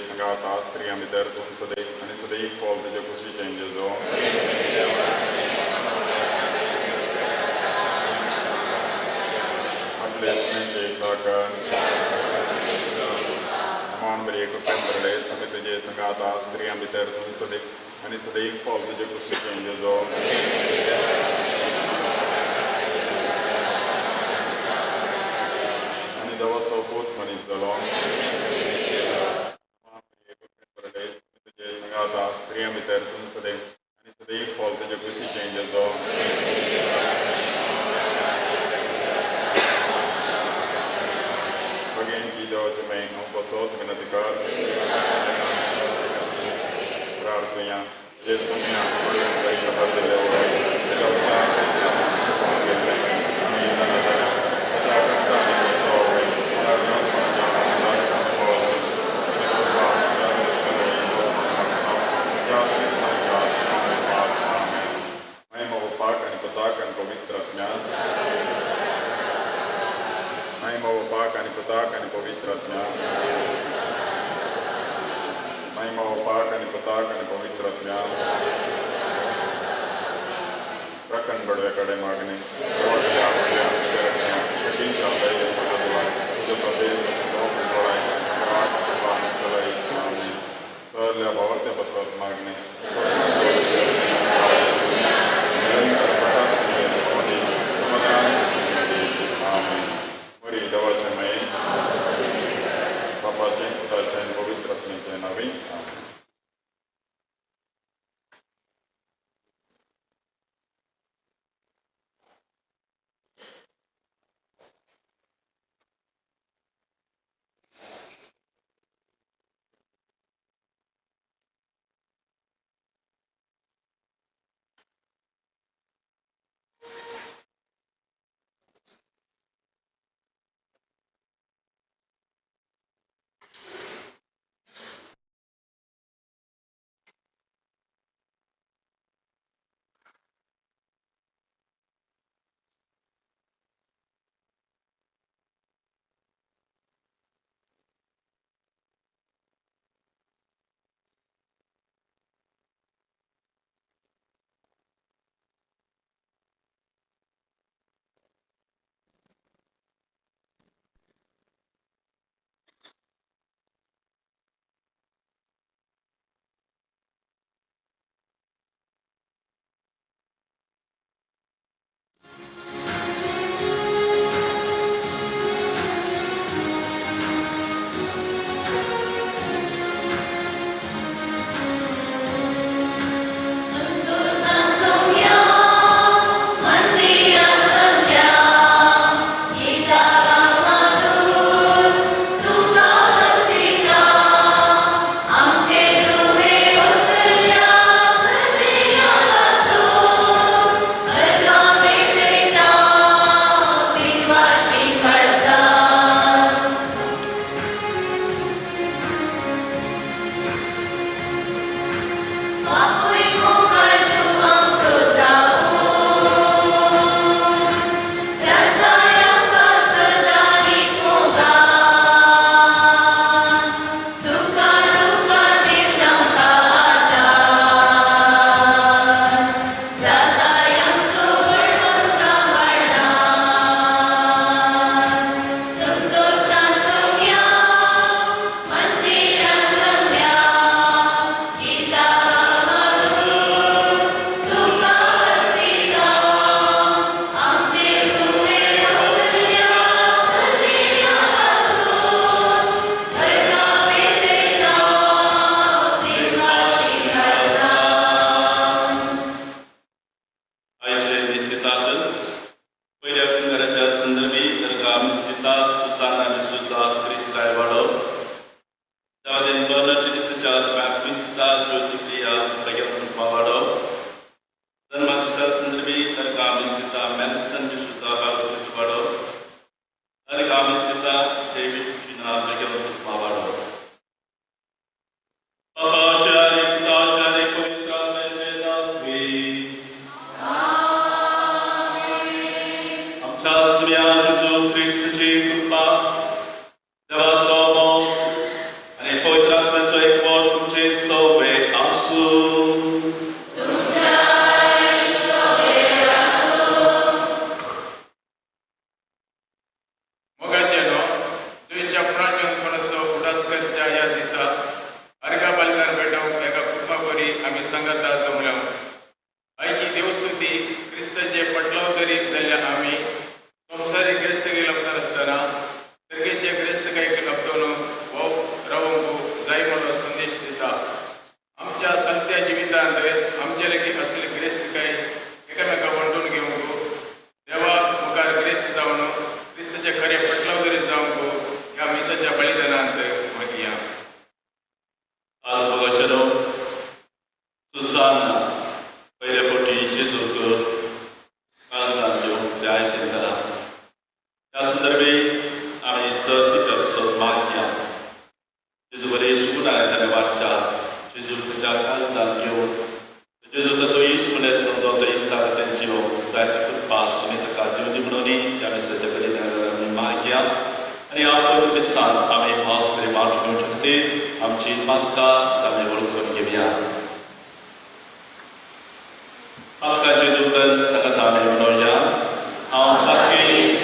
संगात स्त्रियां भितर तूं सदैव आनी सदैव फळ तुजे कुशीचें जेजू. आपले साकर मान मरिये कृपेन भरले स्वामी तुजे संगात स्त्रियां भितर तूं सदैव आनी सदैव फळ तुजे कुशीचें जेजू. आनी देवाचो पूत मनीस जालो. तुजे संगात स्त्रियां भितर तूं सदैव आनी सदैव फळ तुजे कुशीचें जेजू. भगेंची देवाचे मागीर हांव बसत विनंती कर प्रार्थुया. जेजू दिसान आमी हात फुडें मारून घेवचे खातीर आमची पातकां आमी वळखून घेवया. पातकांचे दुखन सगळ्यात आमी म्हणोया, हांव पातकी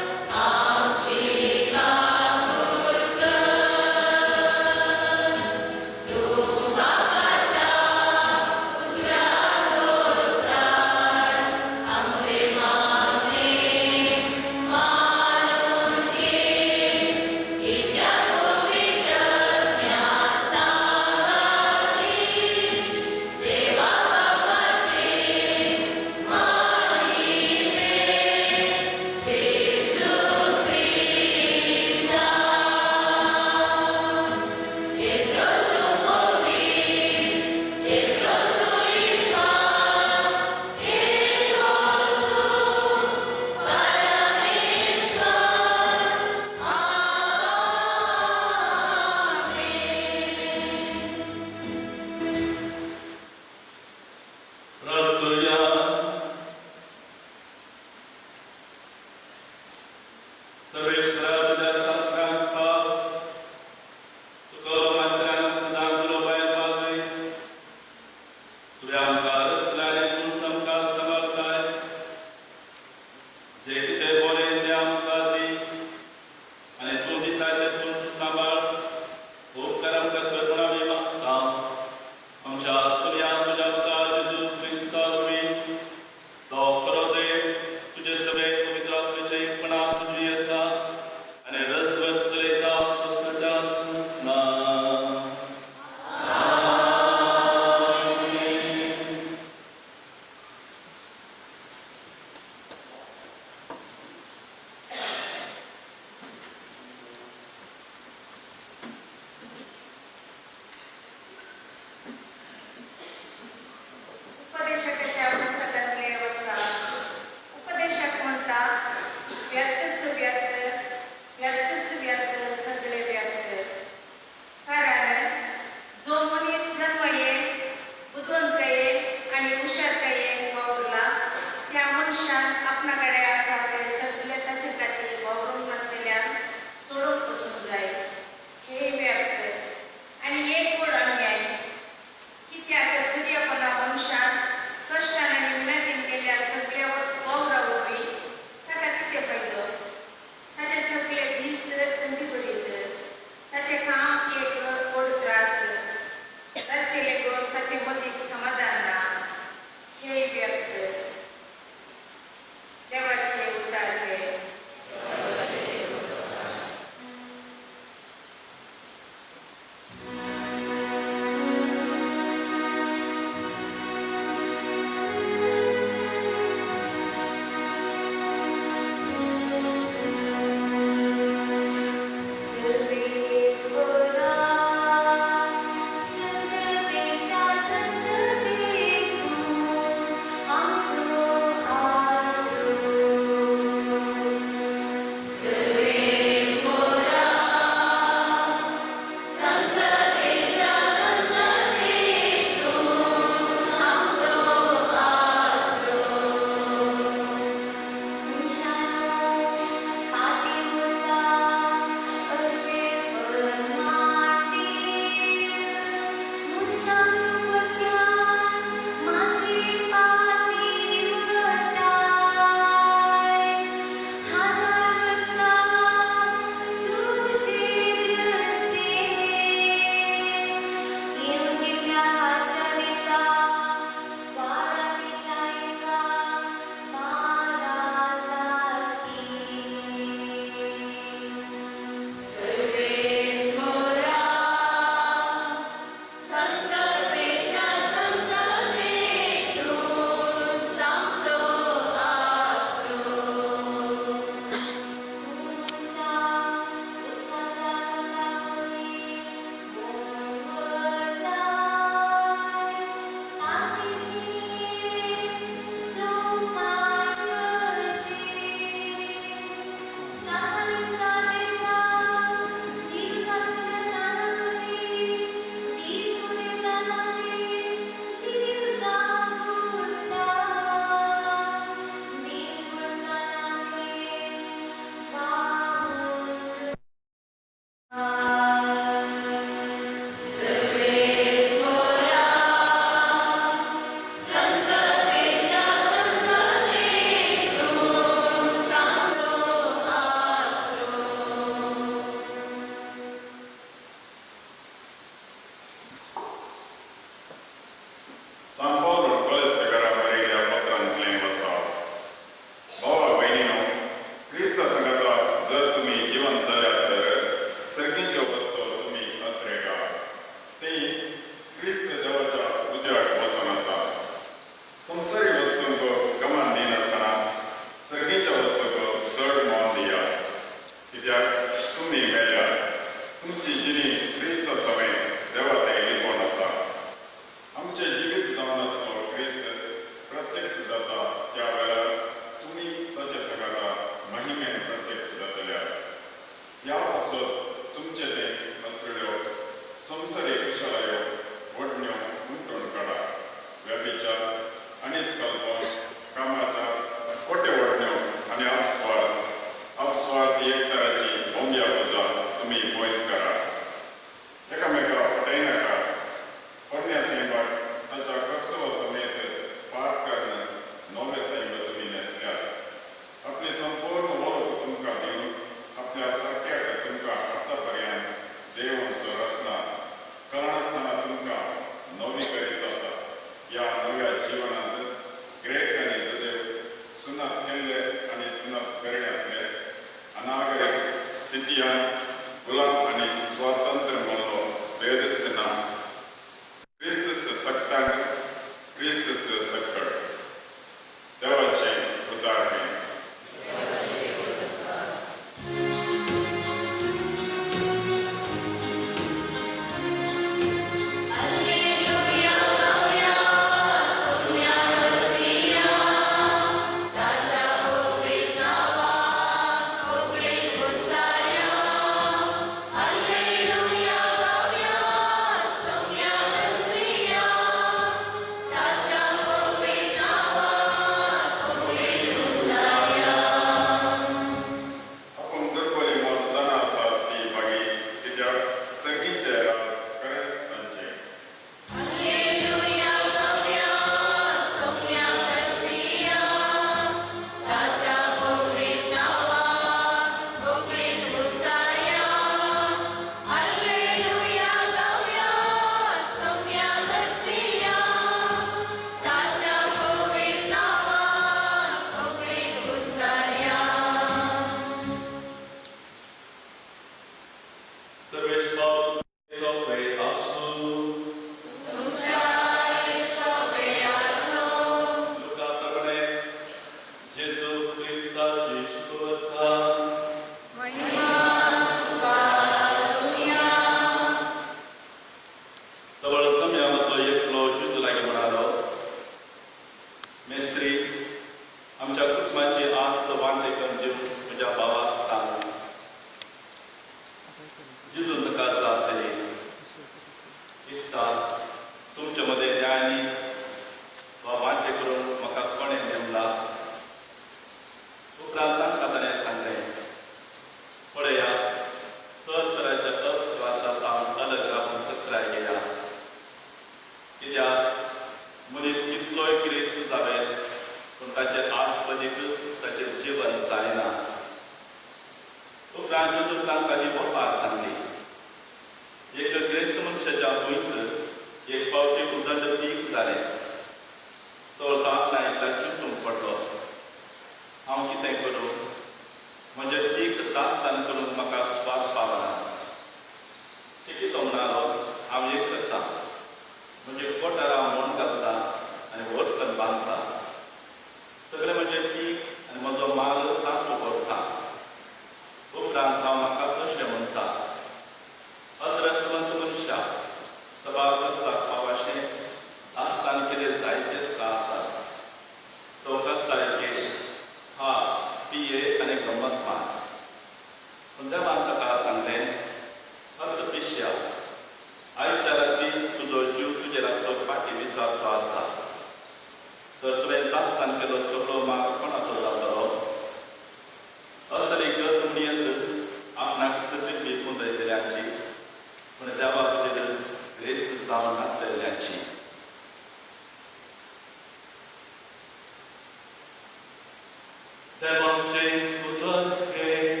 देवाचें उतर हें.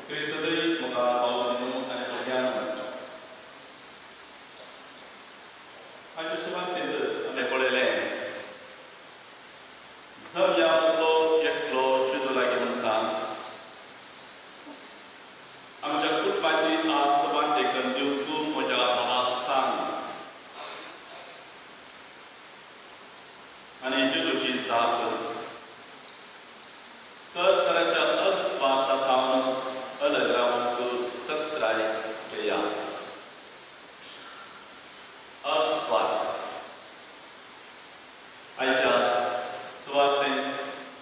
क्रिस्तुय मुखार पावलो आनी भुरग्यांनो हाचे सुवातेर आमी पळयलें जमयातलो एकलो जेजू लागीं म्हणटा, आमच्या कुटुंबाची आस्त वांटेकन दिवन तूं म्हज्या भावाक सांग. आनी जेजूची जाप, संवसाराच्या अस्वार्था थावन अलग रावंक तत्राय घेया. अस्वार्थ आयच्या सुवातेन,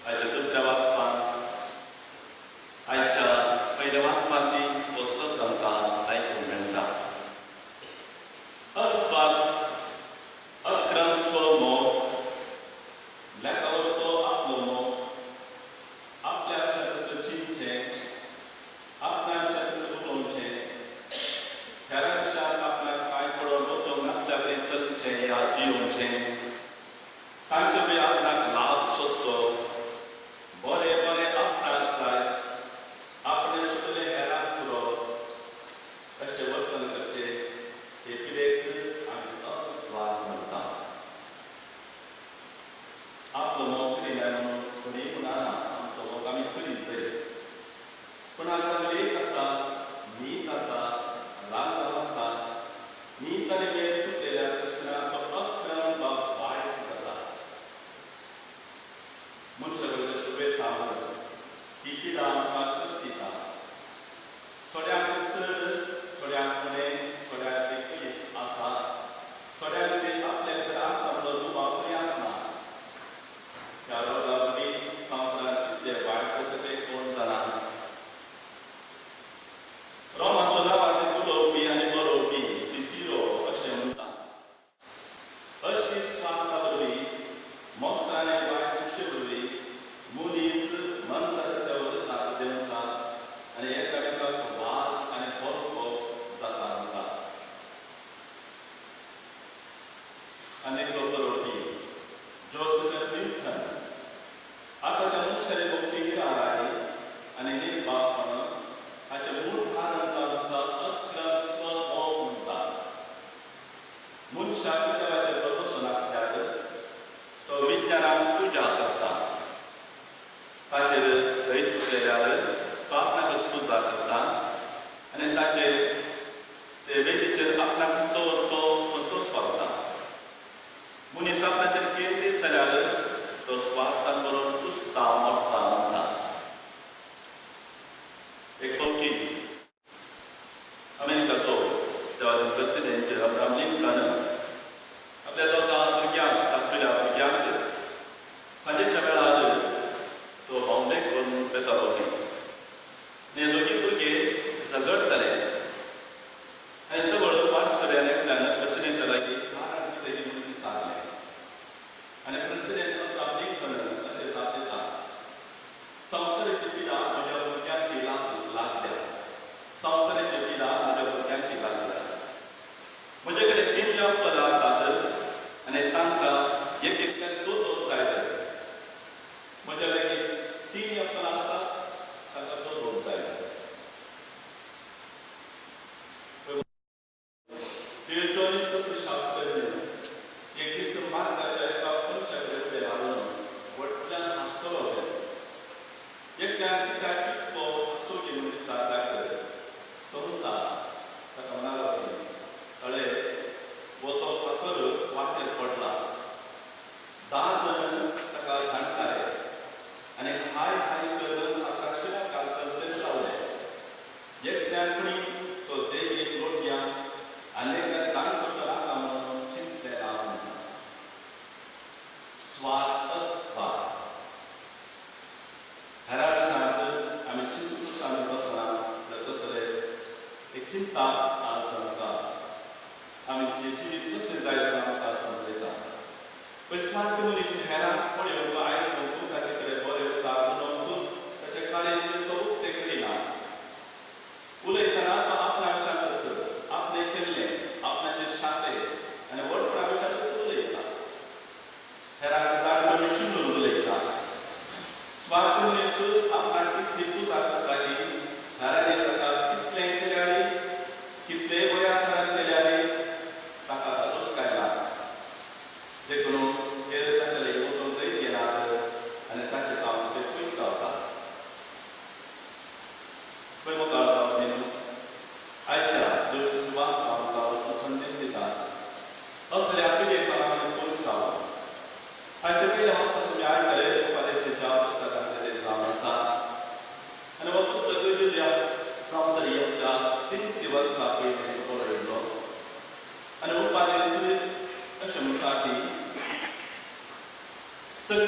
आयच्या दुसऱ्या वाचपान, आयच्या पयल्या वाचपाची हो शब्द आमकां आयकूंक मेळटा. अस्वार्थ, अक्रमचो मोग, लेखावरतो आपलो मोग, आपल्या शब्दाचो चिंतचें, आपल्या शब्द उलोवचें, हेरांच्या आपल्याक कांय पडोवन वचूंक नासल्या वरी चलचें या जियोवचें, तांचे बी आपणाक लाभ सोदचो, बरें बरें आपणाक जाय, आपणें सोदलें हेरांक पुरो अशें वर्तन करचें हे पिडेक आमी अस्वाद म्हणटा. आपलो मोग करिना म्हणून कोणीय म्हणना, आमचो मोग आमी करीत जाय. पूण आतां लेख आसा, नीत आसा, राग आसा, नीत आनी वेळ चुकलेल्या प्रश्नाचो अक्रम वा वायट जाता. मनशा कडले सुबेताव ही पिडा आमकां कश्ट दिता. थोड्यांक चड, थोड्यांक उणें, थोड्यांक ते कमीच आसा, थोड्यांक ते आपल्या भितर आसा म्हणून दुबाव तरी आसना. ह्या रोगा वरवीं संवसारांत कितले वायट जाता तें कोण जाणा. रोमाचो नांवाचे उलोवपी आनी बरोवपी सिसिरो अशें म्हणटा, अशी स्वार्था वरवीं, मोस्त्राने वायट कुशे वरवीं मनीस मनशाच्या वरतात देंवता आनी एकामेकाक वाद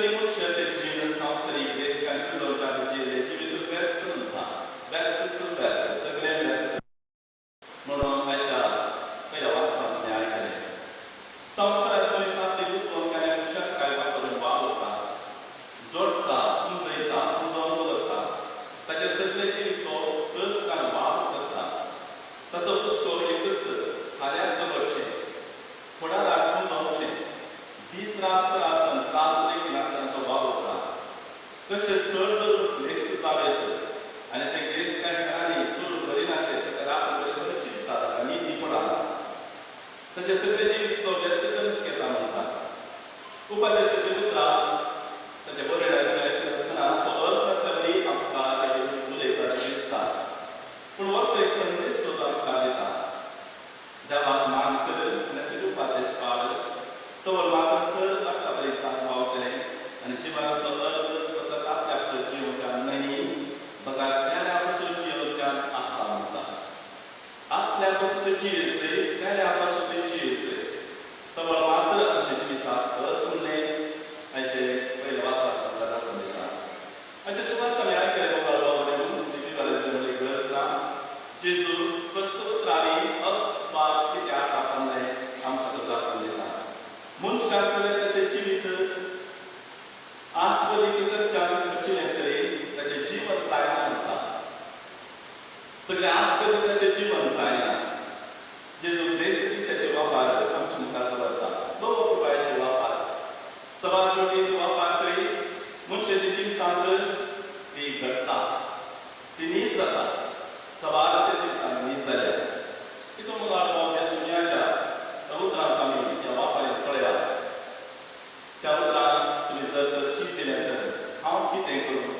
मनशाचें जीण संवसारीक गिरेस्तकाय सुदोवच्या जिवीत व्यर्थ उरता, व्यर्थच व्यर्थ, सगळें व्यर्थ म्हणून आयच्या पयल्या वाचनांत तुमी आयकलें. संवसारांत मनीस आपली गुंतवणूक आनी हुशारकाय वापरून वावुरता, जोडटा, पुंजयता, पुंजोवन दवरता. ताचें सगळें जिवीत तो कस आनी वावर करता. ताचो हुस्को एकच, फाल्यांक दवरचें, फुडाराक पुंजोवचें. दीस रात आसन त्रास लेखिनासतना तो वावुरता. तशें चड गिरेस्त जावं आनी तें गिरेस्तकाय घरांनी चलून बरी नाशें ताका रात बरें चिंतता, ताका निधी पडना. ताचें सगळें जिवीत तो व्यर्थ करूच घेता म्हणटा. उपदेशाचीं उतरां ताच्या बरयणाचें आयकत आसतना तो अर्थातली आमकां ताचे उलयता अशें दिसता, पूण हो एक संदेश तो आमकां दिता. देवाक मान कर आनी तुजे उपदेश पाळ, तवर मात्र सर आतां पावतलें आनी जिवनाचो अर्थ फकत आपल्याक जिवच्यान न्हय, बगर पेल्या पासून जिवच्यान आसा म्हणटा. आपल्या पासून जियेचे, पेल्या पासून जियेचे, तवर मात्र आमच्या जिविताक अर्थ उरलें हाचे पयले वाचाक आमकां दाखोवन दिता. हाचे सुवात आमी आयकले गरज ना. जेजू स्पश्ट उतरांनी अकस्मात कित्याक आपणलें आमकां तो दाखोवन दिता. मनशाक ताचें जिवीत आसपदी कितल्यान खर्चिलें तरी ताचें जीवन जायना म्हणटा. सगळें आसपदी ताचें जीवन जायना. जेजू ग्रेस्त पिशाचे वापर आमच्या मुखार दवरता, लोक रुपयाचे वापर, सवार कोटी वापर तरी मनशाच्या जिवितांत ती घडटा, ती नीज जाता. सवाराच्या जिवितांत नीज जाल्या तितून मुखार ह्या सुण्याच्या उतरांक आमी ह्या वापरांत पळयात. त्या उतरांत तुमी जर तर चिंतलें तर हांव कितें करूं,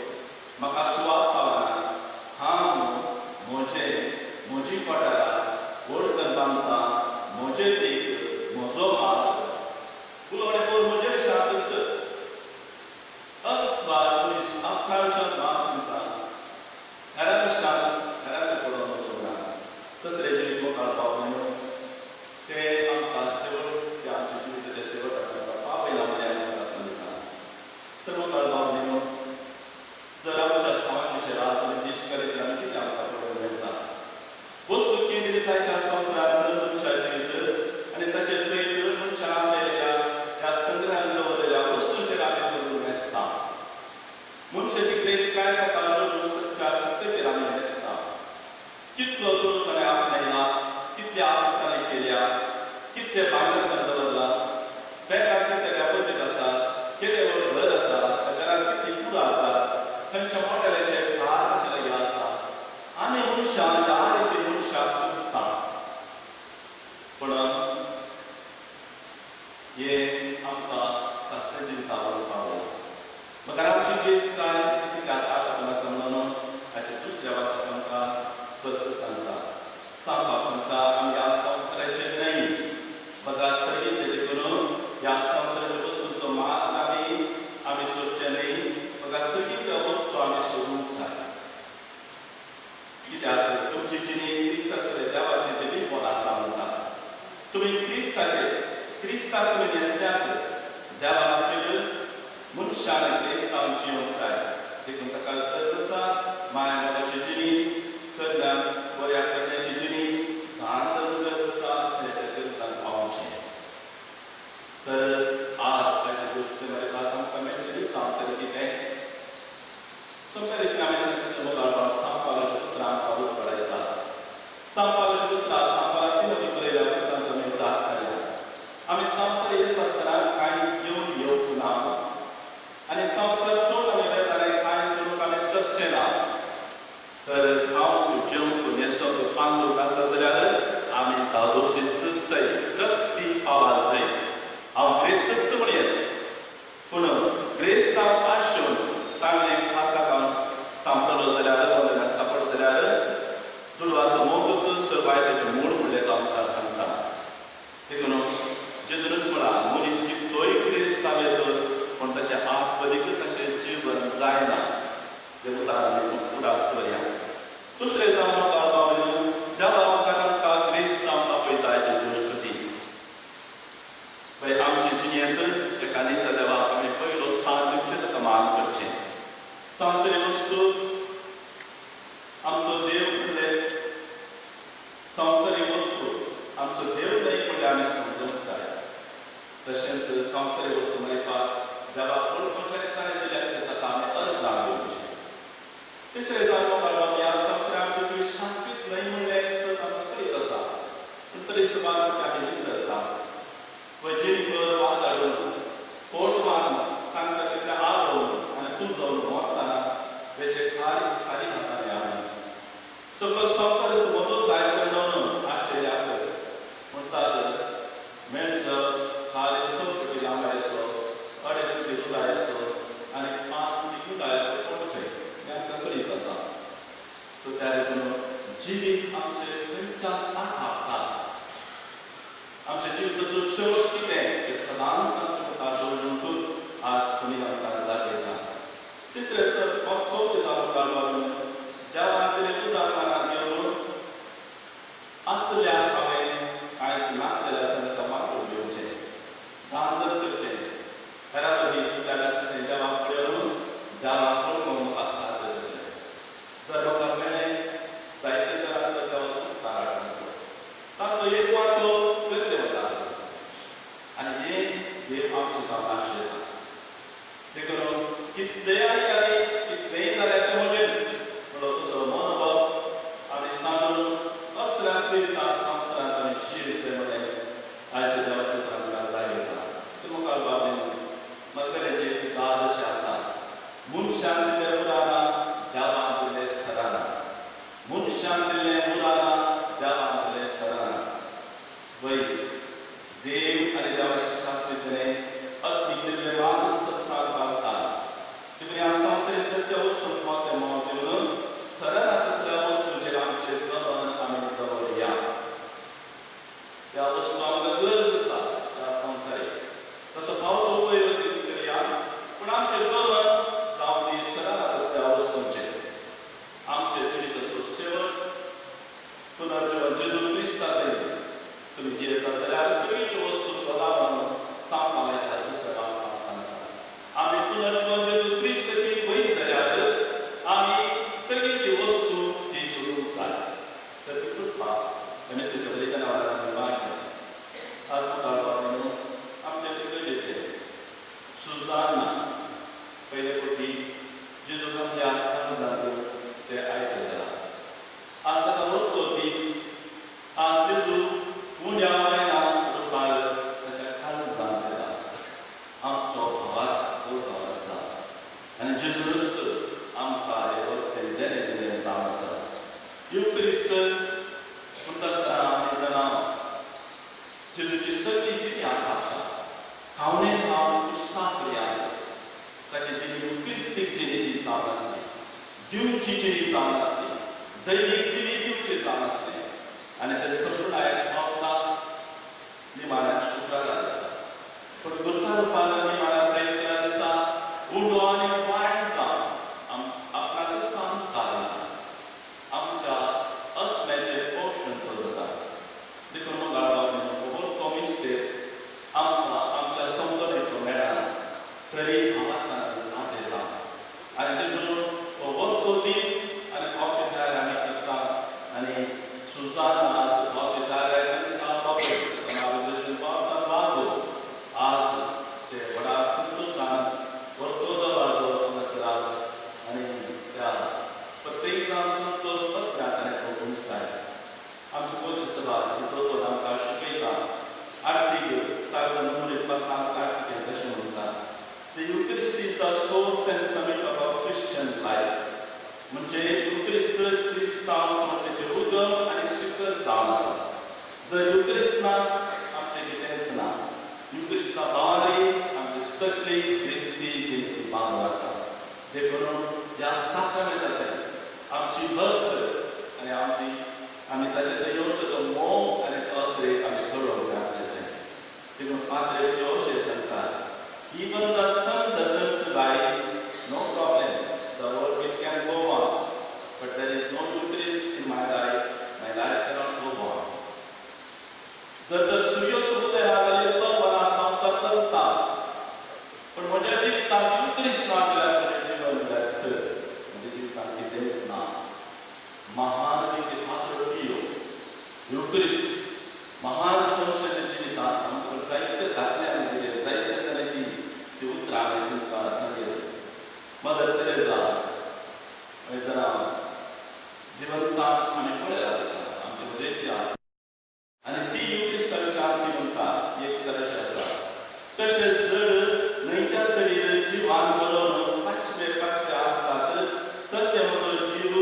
म्हाका सुवात पावना, हांव म्हजें म्हजी पठारां व्हड कर बांदता, म्हजें पीक म्हजो माल उलोवणें करून म्हजें शांत अस्वाद मनीस आपल्या विशांत मात दिता, हेरा विशांत हेराचें पडोवन वचूंक ना. तसलें जिवीत मुखार पावून ते आमकां शेवट आमच्या जिविताच्या शेवटाक आमकां पावयला म्हणल्यार आमकां दाखोवन दिता. तर मुखार पावून जर आमच्या समाजाचे राज आनी देश करीत आमी कितें आमकां पळोवंक मेळटा. वस्तू केंद्रीत आयच्या संवसारांत मनशाचे जिवीत आनी ताचे जैत मनशान आपल्या ह्या संग्रहान दवरलेल्या वस्तूंचेर आमी दवरून मेजता. मनशाची गिरेस्तकाय ताका जोडून सत्या सत्तेचेर आमी मेजता. कितलो दुडू ताणें आपणायला, कितले आस ताणें केल्या, कितले भांगर ताणें दवरला, बँकांत कितले डेपोजीट आसा, केदें व्हड घर आसा, त्या घरांत कितली कुडां आसा, खंयच्या हॉटेलाचे भार ताचे लागीं आसा. आमी मनशां ह्या रिती मनशाक चुकता, पूण हें आमकां शास्त्रीय जिविता व्हरून पावला. मगर आमची गिरेस्तकाय कित्याक आतां समजून हाचे दुसऱ्या वाचक आमकां स्पश्ट सांगता. सांगपाक सांगता आमी ह्या संवसाराचे न्हय, बगर सर्गीचे. देखून ह्या संवसाराच्या वस्तूंचो मात आमी सोदचे न्हय, बगर सर्गीच्या वस्तू आमी सोदूंक जाय. कित्याक तुमची जिणी क्रिस्तासले देवाचें देवीपण आसा म्हणटा. तुमी क्रिस्ताचे, क्रिस्ताक तुमी न्हेसल्यात, देवा खातीर मनशान क्रिस्तांव जिवंक जाय. देखून ताका गरज आसा माया मोगाची जिणी, करण्यान बऱ्या करण्याची जिणी, दान धरून गरज आसा ताच्या गरजांक पावचें. तर आज ताचे गोश्टी मरे आमकां मेळटली सांगतलें कितें सोंप्या रितीन आमी सांगचे मुखार सांपालाच्या उतरां आमकां उजवाडायता. सांपालाच्या उतरां सांपाला तिनोती बरयल्या उतरांचो आमी उदास जाल्या. आमी संवसार येत आसतना कांय घेवन येवंक ना आनी संवसार सोडून आमी वेताले कांय सोडूंक आमी शकचे ना. तर खावंक, जेवंक, न्हेसोंक, पांगरूंक आसा जाल्यार आमी धादोशीच सय, तृप्ती पावा जाय. हांव ग्रेस्तच म्हणयेत, पूण ग्रेस्तांव आशेवन तांगें खासा काम सांपडलो जाल्यार, वगैरे सांपडलो जाल्यार दुडवाचो मोगूच तर वायटाचें मूळ म्हणलें तो आमकां सांगता. देखून जेजूनच म्हणा मनीस कितलोय क्रिस्तांव येतो पूण ताचें आसपदीक ताचें जीवन जायना. हें उदाहरण आमी उडास दवरया. दुसरें जावं देवा मुखार आमकां क्रिस्तांव आपयता हाची दुरुस्ती. पळय आमचे जिणेंत एका दिसा देवाक आमी पयलो स्थान कितलेय आयकले कितलेय जाल्यार ते म्हजेच म्हणलो तुजो मनोभाव आनी सांगून असल्या स्पिरिता संवसारांत आमी जियेचे म्हणलें आयच्या देवाच्या उतरां जाय येता. ते मुखार बाबीन मरगल्याचे एक दाद अशें आसा, मनशान दिल्लें उराना देवान दिल्लें सराना, मनशान दिल्लें उराना देवान दिल्लें सराना. वय देव आनी देवाच्या शास्त्रीतलें अग्नीक दिल्लें मात्र सस्तान पावता. देखून ह्या संवसारी सत्य वस्तूंक मोटें मोल दिवन सराना दुसऱ्या वस्तूचेर आमचें गमन आमी दवरया. ह्या वस्तू आमकां गरज आसा ह्या संवसारीक, ताचो फावो उपयोग करया, पूण आमचें गमन जावं दी सराना दुसऱ्या वस्तूंचेर. आमच्या जिविताचो शेवट पुनर्जीवन जेजू क्रिस्ताचेर तुमी जियेतात जाल्यार सगळीच्यो वस्तू सदां म्हणून सांबाळायच्या दुसऱ्या वाचपाक सांगता. आमी पुनर्जीवन जेजू क्रिस्ताची वय जाल्यार आमी सगळीची वस्तू ती सोदूंक जाय. तर ती कृपा एम.एस. नांवान आमी मागया. आज मुखार बाबांनो आमच्या इगर्जेचें सुजाना पयले फावटी जेजूक आमच्या काळजांत ते आयकले जाला. आज ताका वचतो दीस, आज जेजू उण्या वयना रुपार ताच्या काळजांत येता. आमचो भावार्थ हो जावन आसा आनी जेजूच आमकां हें वचतें देणें दिलें जावन आसा. युक्रिस्त म्हणटा आसतना आमी जाणा जेजूची सगळी जिणी आमकां आसा. खावणे खावन उत्साह करया. ताची जिणी क्रिस्तीक जिणी ही जावन आसली, दिवची जिणी जावन आसली, दैवीक जिणी दिवची जावन आसली आनी ते संपूर्णायक पावता निमाण्या शुक्रारा दिसा. पूण गुरता रुपान निमाण्या क्रायस्तारा दिसा उंडो आनी वायन जावन आपणाकच काम काडना, आमच्या आत्म्याचें पोशण तो जाता. देखून मुखार बाबांनो तो मिस्तेर आमकां आमच्या समजणेक मेळना तरी भावार्थान हात येता. आनी देखून हो वरतो दीस आनी पावतेकार आमी करता आनी सुजान आज पावतेकार पावता वाजो आज ते व्हडा संतोशान वरतो दरवाजो हांगासर आज आनी त्या प्रत्येक जाण संतोश आनी भोगूंक जाय. आमची कोच सभा जी दोतोर आमकां शिकयता आर्थिक सारको नमुने आर्थिक कशें म्हणटा, The Eucharist is the source and summit of our Christian life. म्हणजे युक्रिस्त क्रिस्तांव समजतेचें उगम आनी शिखर जावन आसा. जर युक्रिस्त ना आमचें कितेंच ना. युक्रिस्ता भावारी आमची सगळी क्रिस्ती जिणेची बांदून आसा. देखून ह्या साक्रामेंतांतल्यान आमची भक्त आनी आमची आमी ताचे थंय येवचो तो मोग आनी अत्रेक आमी सोडोवंक जाय आमचे थंय. देखून पाद्रे पियो अशें सांगता, Even the sun doesn't rise, no problem. The world it can go on. But there is no Eucharist in my life cannot go on. जर तर सूर्योच उदय ना जाल्यार तो बरा संवसार चलता, पण म्हज्या जिवितांत युक्रिस्त ना जाल्यार म्हजें जीवन व्यर्थ, म्हज्या जिवितांत कितेंच ना. महान व्यक्ती पात्र पियो युक्रिस्त महान मनशाच्या जिवितांत आमकां जायते दाखले आमी दिले, जायते तरेची ती उतरां आमी तुमकां सांगिल्ली. मदर तेरेजा जाणा जिवन सांग आमी पळयला ताका आमचे मदें ती आसा आनी ती युक्रिस्ता विशयान ती म्हणटा एक तर अशें आसा, तशेंच जर न्हंयच्या तडीर जिवान भरोन पांचवे पांचवे आसतात तशें म्हजो जीव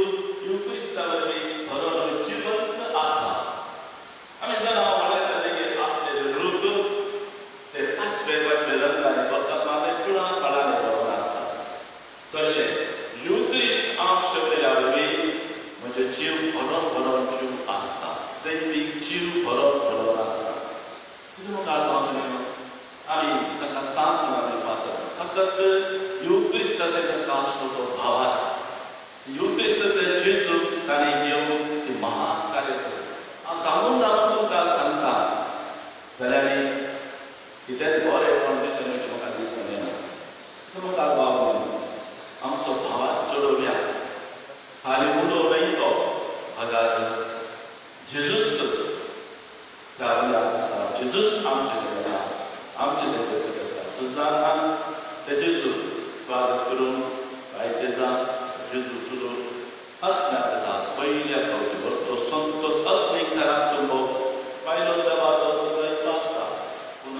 युक्रिस्ता वरवीं भरोन जिवंत आसा. आमी जाणा व्हडाच्या देगेर आसलेले रूख ते पांचवे पांचवे रंगांनी भरतात, मात ते फुलां फळांनी भरून आसतात. तशें युक्रिस्त आमच्या वरवीं म्हजो जीव भरोन भरोन जीव आसता, दैवीक जीव भरोन भरोन आसता. तितून मुखार बाबांनो आमी ताका सांग आमी पात्र फकत युक्रिस्ताचे ताका आसलो तो भावार्थ, युक्रिस्ताचे जेजूक ताणें घेवन ती महान कार्य केलें. हांव दामून दामून तुमकां सांगता जाल्यार कितेंच बरें कोण दिसून म्हाका दिसून येना. तितून मुखार बाबांनो आमचो भावार्थ चडोवया, खाली उलो न्हय तो आगार जेजूच त्या उल्याक आसा, जेजूच आमचे कडेन आमचे ते करता. सुजानान ते जेजू स्वागत करून बायतेजा जेजू तुजो आत्म्या दास पयल्या फावटी तो संतोष आत्मीक घरांत तुंबो पायलो दबाजो तुजो इतलो आसता पूण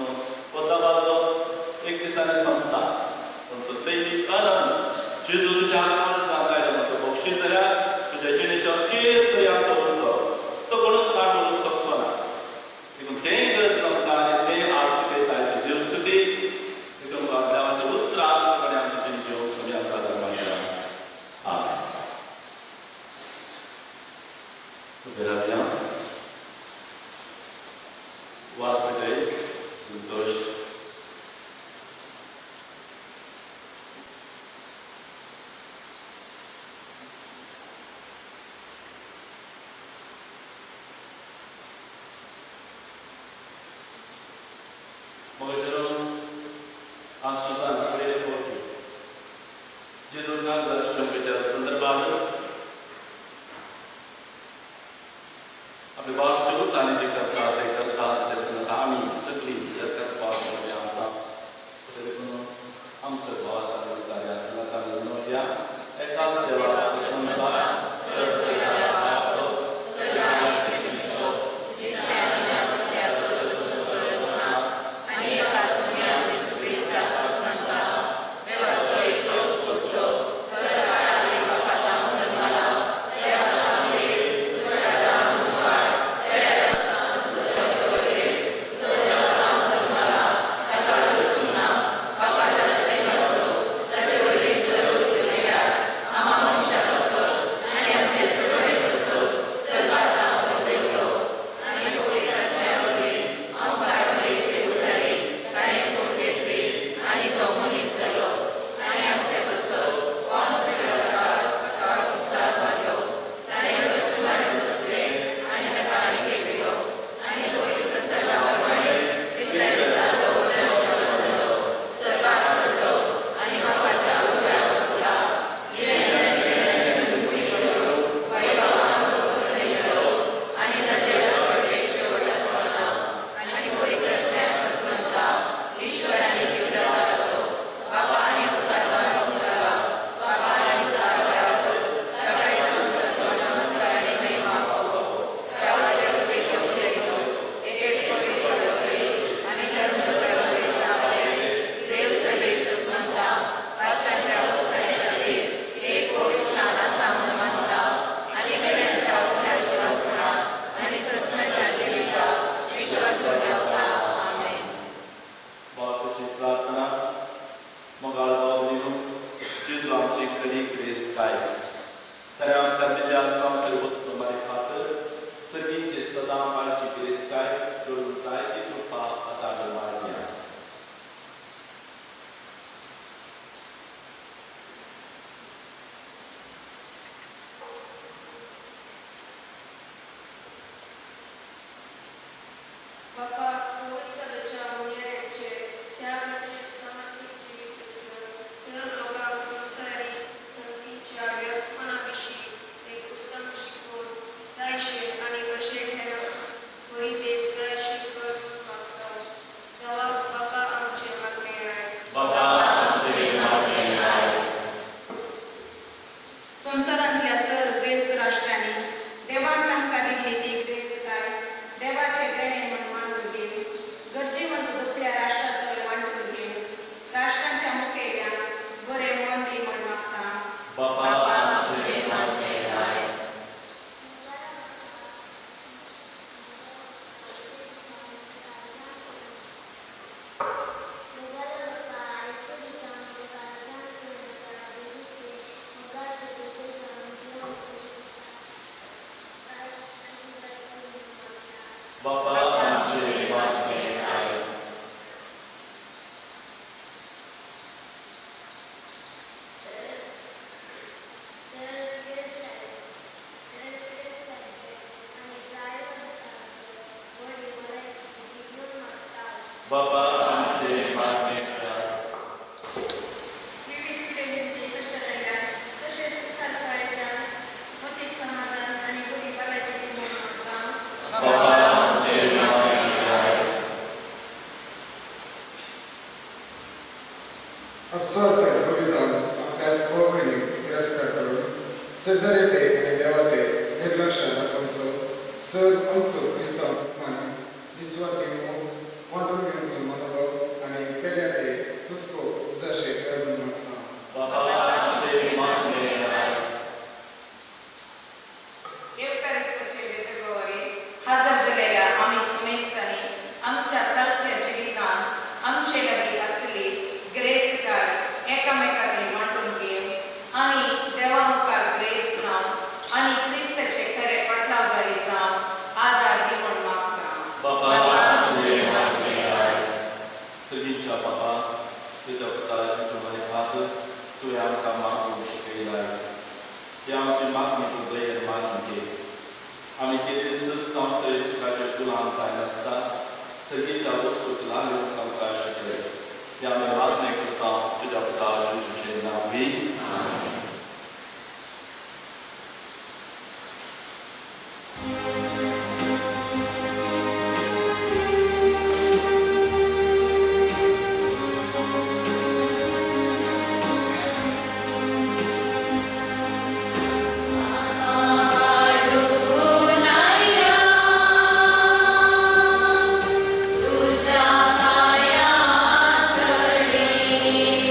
हो दबाजो एक दिसांनी सोंपता पूण तो तेजी कारण जेजू तुज्या काळजांत आयलो तो बक्षीस जाल्यार तुज्या जिणेचो अखेर पर्यंत उरतलो तो कोणूच काड उरूंक शकचो ना. देखून तें गरज आमकां आनी तें आज शिकयता देव स्तुती. देखून देवाचें उतरां आनी आमचे जिणेच्यो आमी आमकां धर्माच्या. आमेन. उबे रावया. वाद पेटय संतोष. मगेर आज सुद्दां पयले फावटी जेजू काळजार शोभेच्या संदर्भात आपले बाळाचे उसांनी ते करता ते करता ते सांगता आमी सगळीं एकाच पावसामध्ये आसा. देखून आमचो भाव विचारी आसतना आमी म्हणुया एकाच देवाक संवसार बाबा आमचे मागणे करा. विविध पिढ्यांचे कष्टातल्या तसेच सुखादुखाच्या मतीत समाधान आणि बरी भलायकी म्हणून मागता. बाबा आमचे मागणे करा. Absorbe, Horizon, as formerly. शेजाऱ्याचे आनी देवाचे निर्लक्ष दाखोवचो सर अंशो क्रिस्तांव आनी निस्वार्थी मोग वांटून घेवचो मनोभाव आनी पेल्या ते हुस्को उजाशे करून मागता. येवकारिस्ताचे वेतगोवरी हजर जालेल्या आमी सुमेस्तांनी आमच्या सारक्या जिवितांत आमचे लागीं आसली ग्रेस्तकाय एकामेकांनी वांटून घेवन आनी देवा मुखार ग्रेस जावन आनी क्रिस्ताचे खरे पाटलावदारी जावन आदार दिवन मागता. सगळींच्या बाबा तुज्या पुताच्या तुमचे खातीर तुवें आमकां मागूंक शिकयलाय. ही आमची मागणी तूं दयेन मानून घे. आमी केन्नाच संवसारीक सुखाचे गुलाम जायनासतना सगळींच्या वस्तूक लागून आमकां शिकय. ही आमी मागणी करता तुज्या पुता जेजूचे नांवी. तुझ्या पाया तळी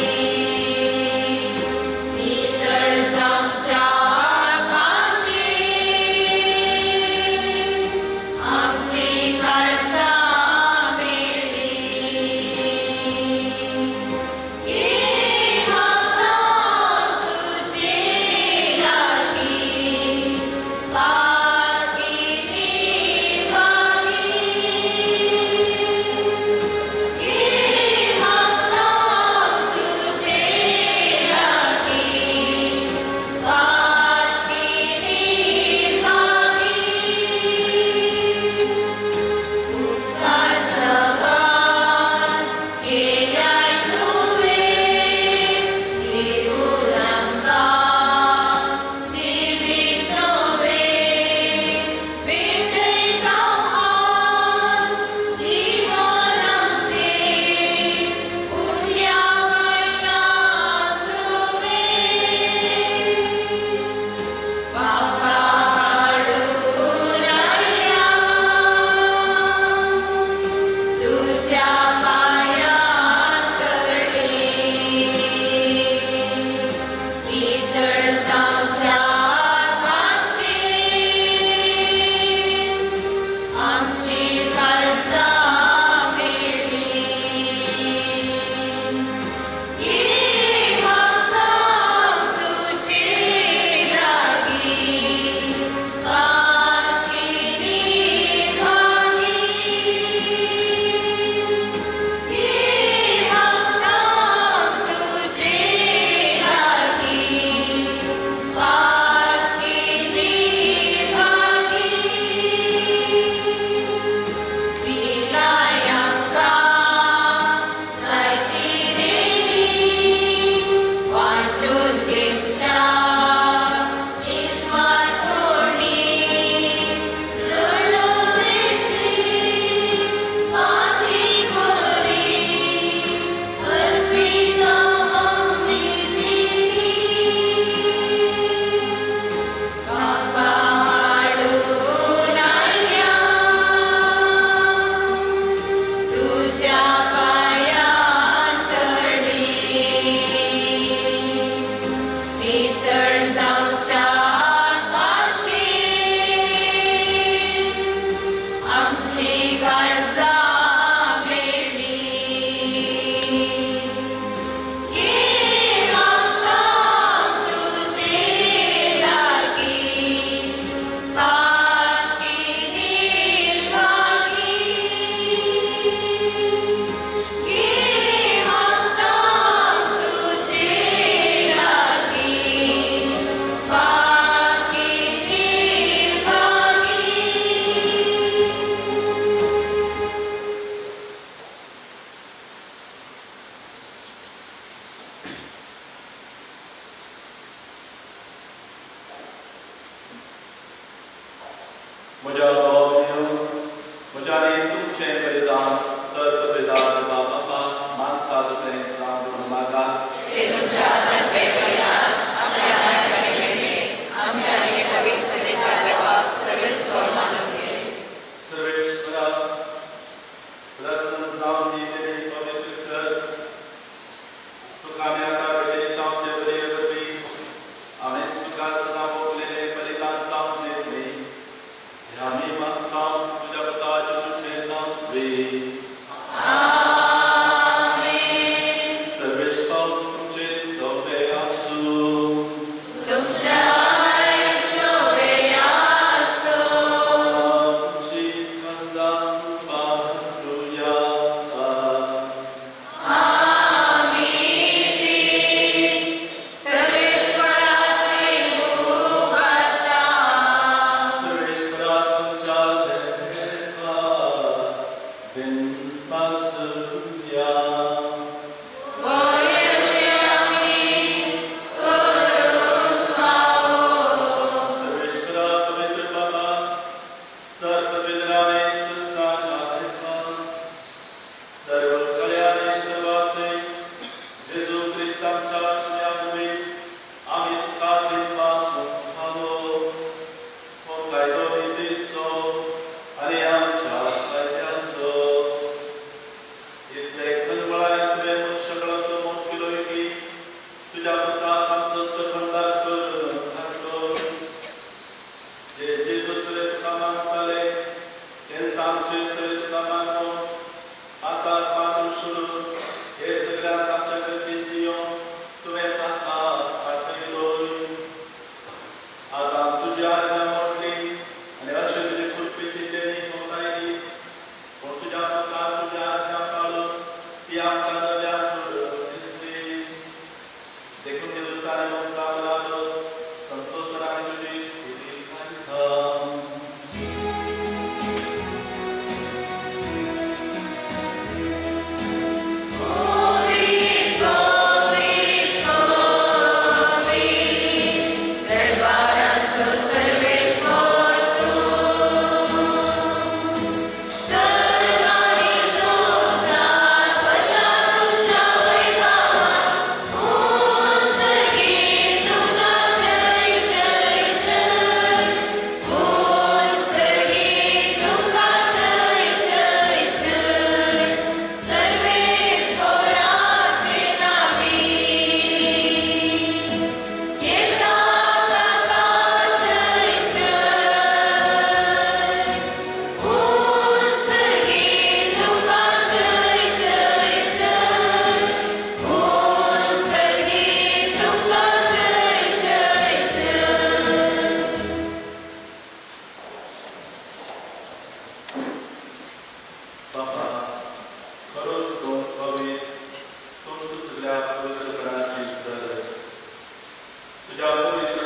तुझ्या पवित्र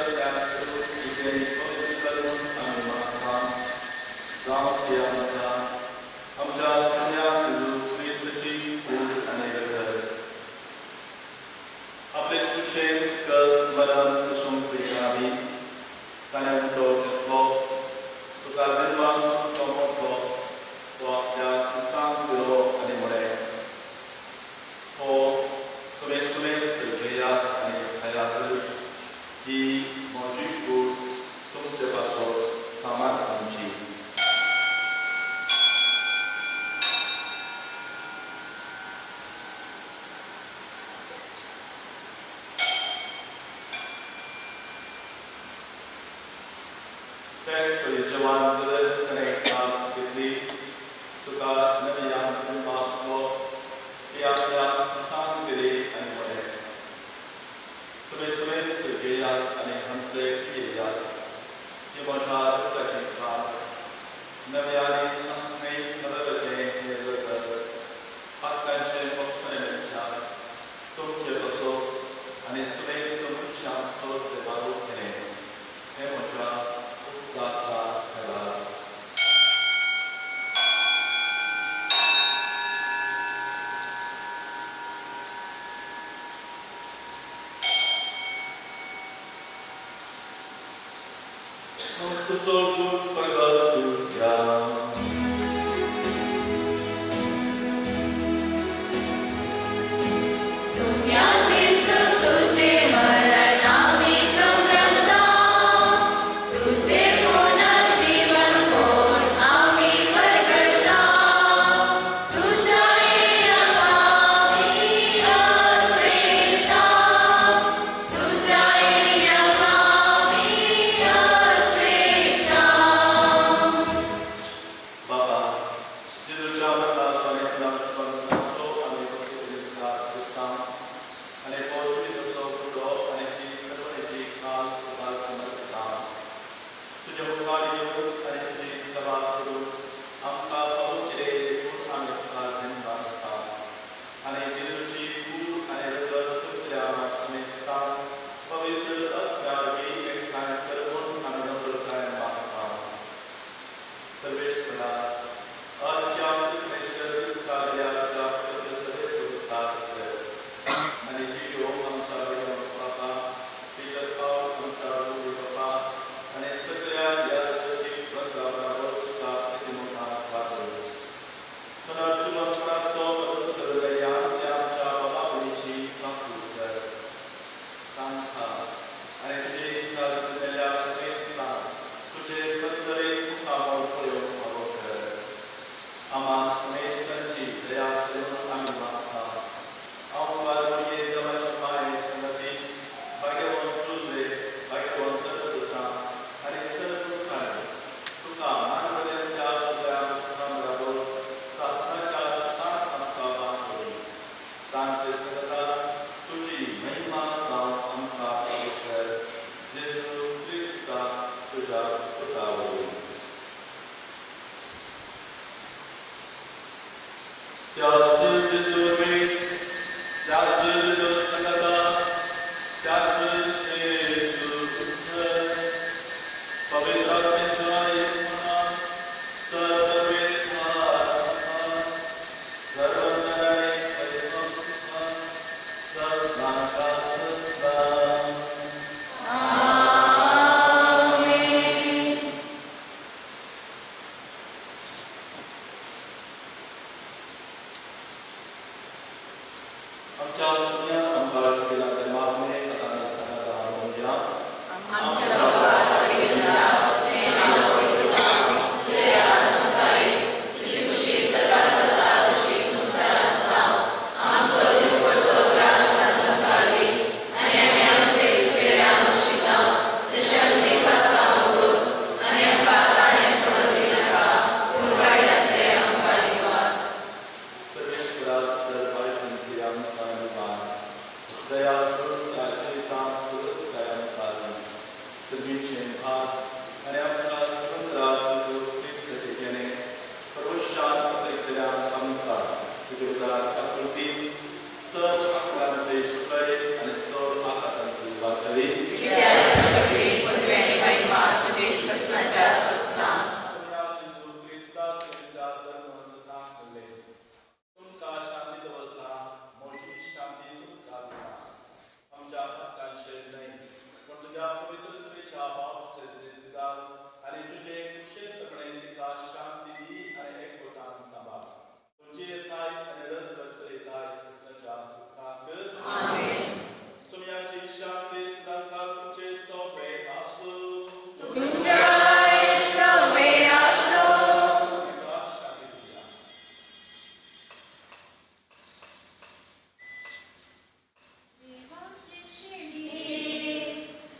आमच्या सगळ्या क्रिस्ताची कूड आनी रगत आपले तुशेन कस मरण सशोंक आमी ताणें उठो घेतलो तुका निर्माण तो मोठलो तो आपल्या सिस्टांक दिलो आनी म्हळें हो तुवें तुवेंच घेयात आनी खायात ही म्हजी कूड तुमचे पासत सामान आमची. जवान घेतली तुका नव्या आसलो ती आपल्या सांग दिली आनी म्हळें तुमी सुमेस्त घेयात आनी हांतले पियेयात ही म्हज्या रगताची खास नव्या आनी सांसणे नदराचें हें रगत पातकांचें पक्षां तुमचे बसो आनी सुमेस्त मनशांक देवारो केलें हें म्हज्या उपदासा करा. तुजो गुण प्रगट तुज्या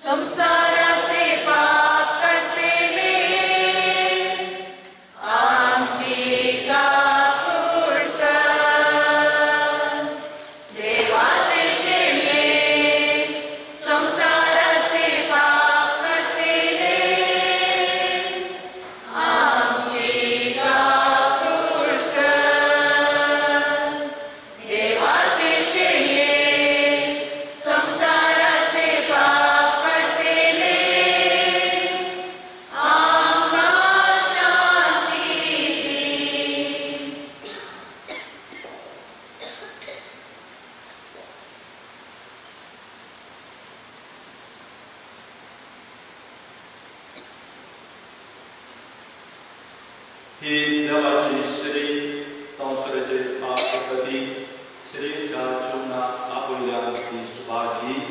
संसाराचे पाप काडटले आमची काकूट कर. देवाचे शेळये संसाराचे पाप काडटले आमची काकूट कर. देवाचे शेळये संसाराचे पाप काडटले आमकां शांती दी. ही देवाची श्री संवसाराचे पाप प्रती श्रीच्या चुमना आपल्यान ती सुभागी.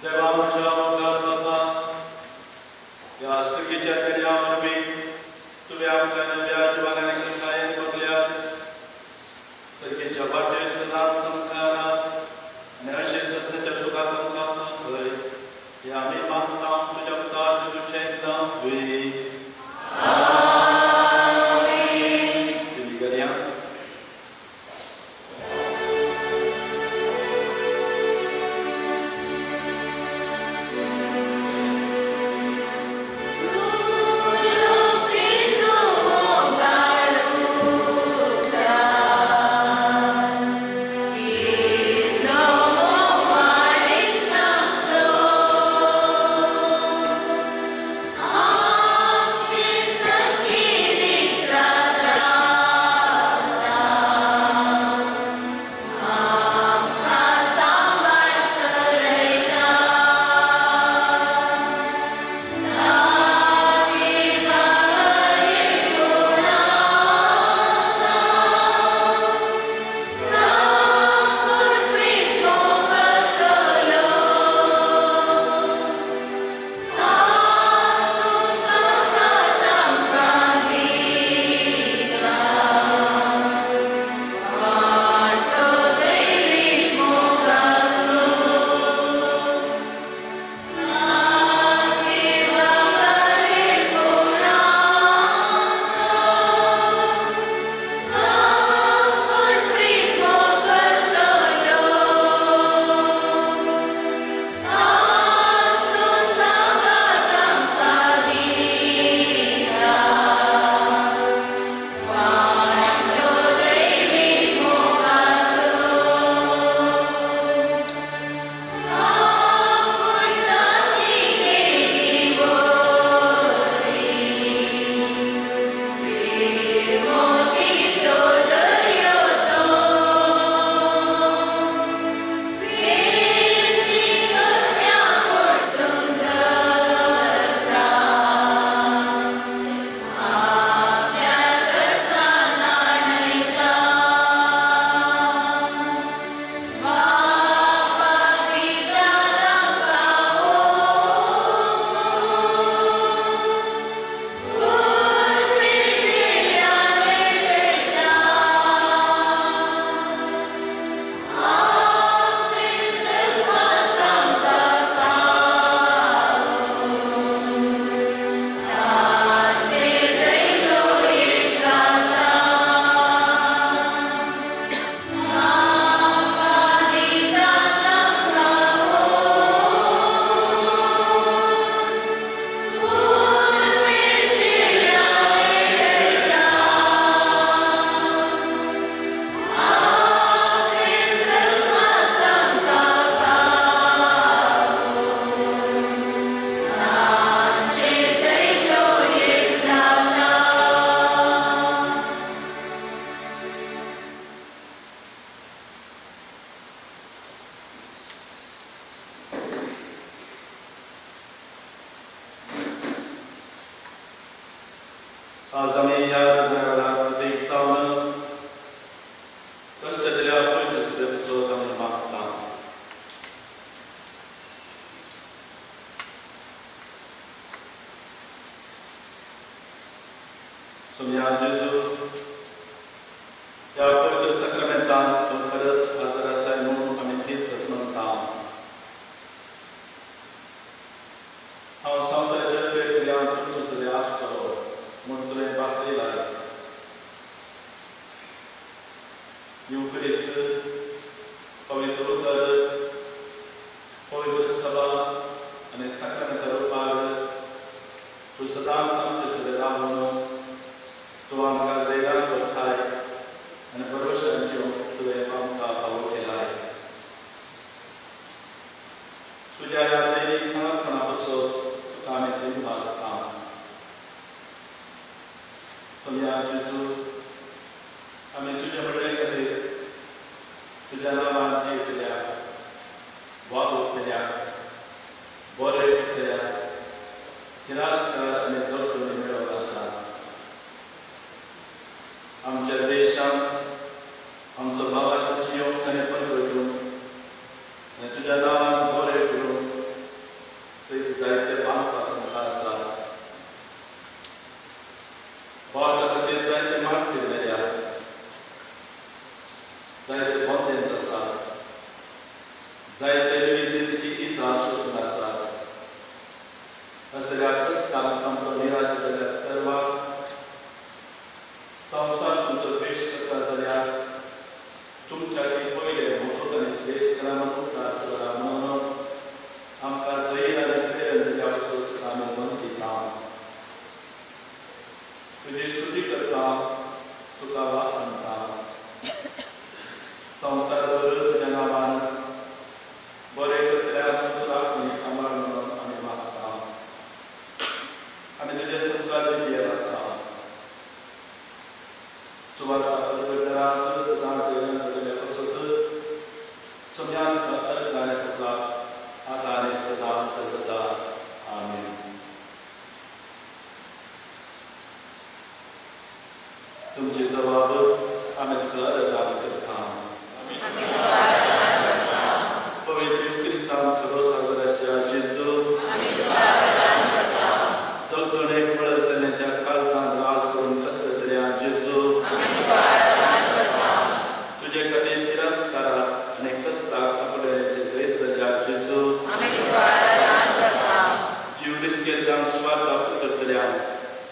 देवाच्या मुखार बाबा ह्या सुगीच्या देण्या वरवीं तुवें आमकां नव्या जिवान आनी कृतायेन बदल्यात. सगळीच्या वाटेर सदांच आमकां आनी अशें सत्याच्या सुखाक आमकां थंय हे आमी मागता तुज्या पुता जेजूचें नांव. आज आमी ह्या वेळार प्रतीक जावन कश्ट दिल्या पयस आमी मागता. सोमया जेजू ह्या पवित्र साक्रामेंतांत तूं खरंच हाजर आसाय म्हणून आमी तीच म्हणटा. हांव संवसाराच्या वेगळ्या तुमचे सगळे आसतलो म्हूण तुवें भासयला. युक्रिस्त पवित्र उतर पवित्र सभा आनी साक्रामेंता रुपार तूं सदांच आमचे सगळे रावन तूं आमकां दैरान करताय आनी भरवशांच्यो तुवें आमकां फावो केलाय. तुज्या ह्या दैवीक सांगपणा पासत तुका आमी दिवपा आसता. सोमया जेजू आमी तुज्या व्हडले खातीर तुज्या नांवान जियेतल्या वागुतल्या बरे उरतल्या तिरस्कार आनी दर्दोनी मेळत आसा. आमच्या देशांत आमचो भावाचो जियोग आनी परगटून आनी तुज्या नांवान बरे करून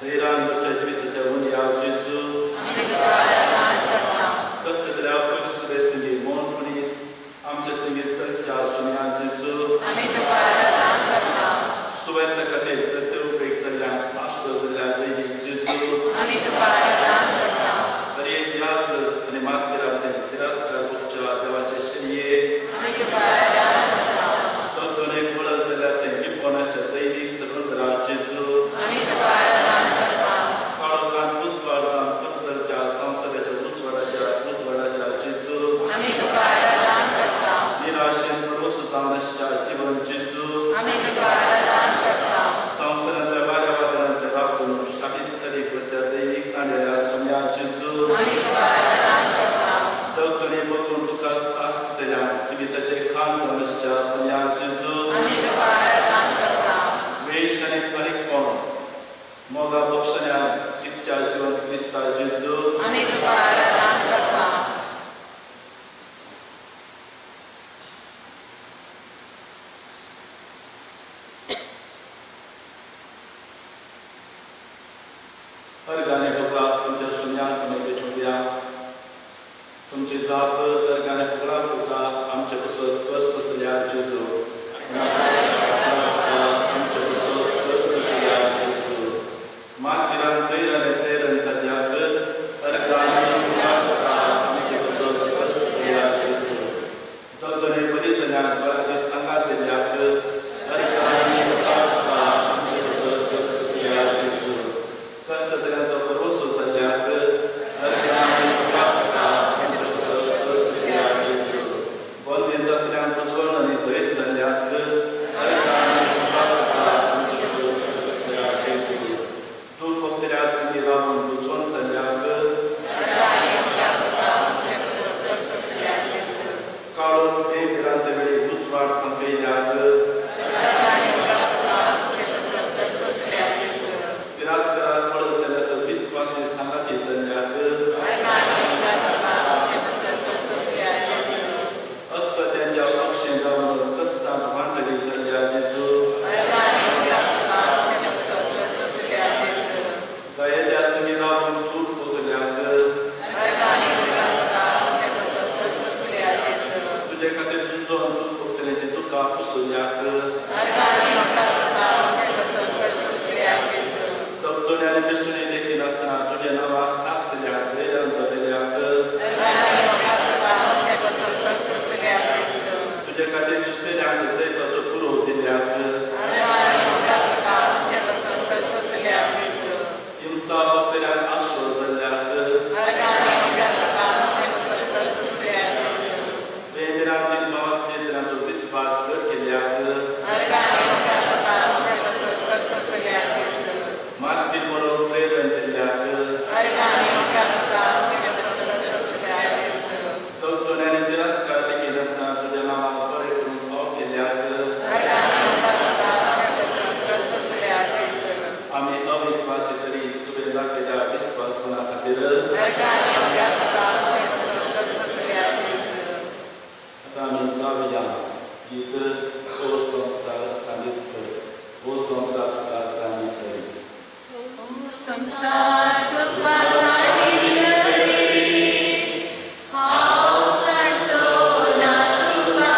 थैरान तुमच्या जिविताच्या उणयाव जेजू कसल्या संगी मोन मनीस आमच्या संगी सरच्या सुन्या जेजू सुवेत खातीर प्रत्ये उपेग जाल्ल्या आश्रो जाल्ल्या दैवीक जेजू हरेक याज आनी मातरांतले तिरस्कार करच्या देवाचे शरिये दोन वळख जाल्यार ते लिपोनाच्या दैवीक सर्वंतरा जेजू काळोखांत उजवाड जावन पसरच्या संवसाराच्या उजवाडाच्या उजवाडाच्या जेजू निराशेन भरवसो जावन आसच्या जीवन जेजू संवसारांतल्या वाऱ्या वादळांतल्या राखून शाहीद तरी करच्या दैवीक तांडेल्या सोम्या जेजू दवखणे बघून तुका साथ दिल्या जिविताचे खान जावन आसच्या सोम्या जेजू वेश आनी फारीकपण मोगा बक्षण्या जिकच्या जिवन क्रिस्ता जेजू अर्गाने फुकला तुमच्या सुन्याक आमी भेटूया तुमची जाप अर्गाने फुकला तुका आमचे पसत कस कसल्या जेजू आमचे पसत कस कसल्या जेजू मातिरान थैरान प्रेरण जाल्याक अर्गाने फुकला तुका आमचे पसत कस कसल्या जेजू दोगने बरी जाल्याक बऱ्या सांगात दिल्याक अर्गाने फुकला तुका आमचे पसत कस कसल्या जेजू कष्ट जाल्याचो भरवसो जाल्याक अर्गाने फुकला तुका आमचे पसत कस कसल्या जेजू बंदीन जासल्यान बुजवण आनी धैर्य जाल्याक अर्गाने फुकला तुका आमचे पसत कस कसल्या जेजू तूं फक्तल्या संगी रावन बुजवण जाल्याक काळो बेभिरांते वेळी उजवाड थांबयल्याक तिरस्कारात पडत जाल्याचो विस्वासी सांगाती जाल्याक अस्पत्यांच्या पक्षें जावन कस्तांत वांटली जाल्या जेजू दयेल्या संगी रावन तूं भोगल्याक तुजे खातीर झुंजोन तूं भोगतल्याची तुका पुसल्याक दवतोले आनी बेश्टणे देखी नासतना तुजें नांव सासल्याक धैर्यान जाल्याक तुजे खातीर दुसऱ्यांक जैताचो पुरव दिल्याक हिंसा भोगतल्यांक आश्रो जाल्याक बेंद्रांत भावांतल्याचो विस्वास घट केल्याक माती बरोबर प्रेरण दिल्याक दवतोले आनी तिरस्कार देखी नासतना तुज्या नांवाक बरें करून फाव केल्याक आमी अविस्वासी तरी तुवें दाखयल्या विस्वासपणा खातीर आतां आमी गावया गीत ओ संवसार सांगीत कर ओ संवसार तुका सांगीत कर संसार तुका सांडील रे हांव सांडचो ना तुका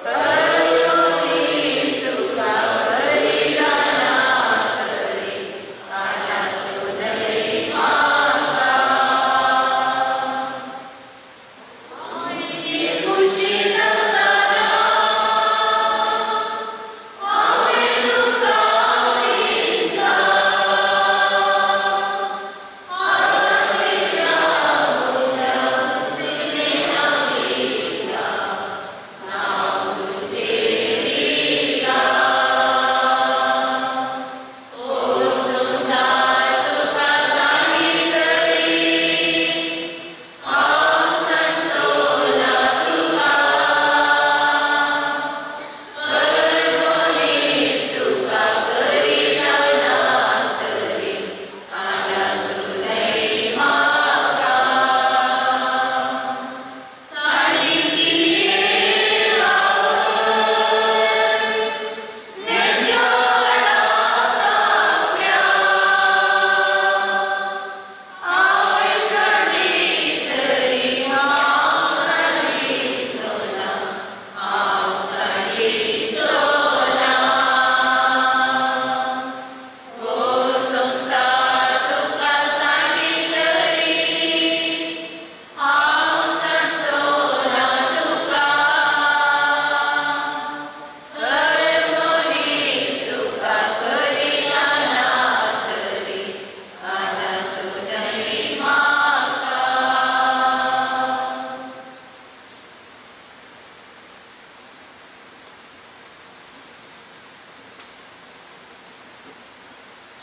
खरो दीस तुका करिना ना तरी आनातूनय म्हाका आयची खुशी नासतना हांवें तुका दिसा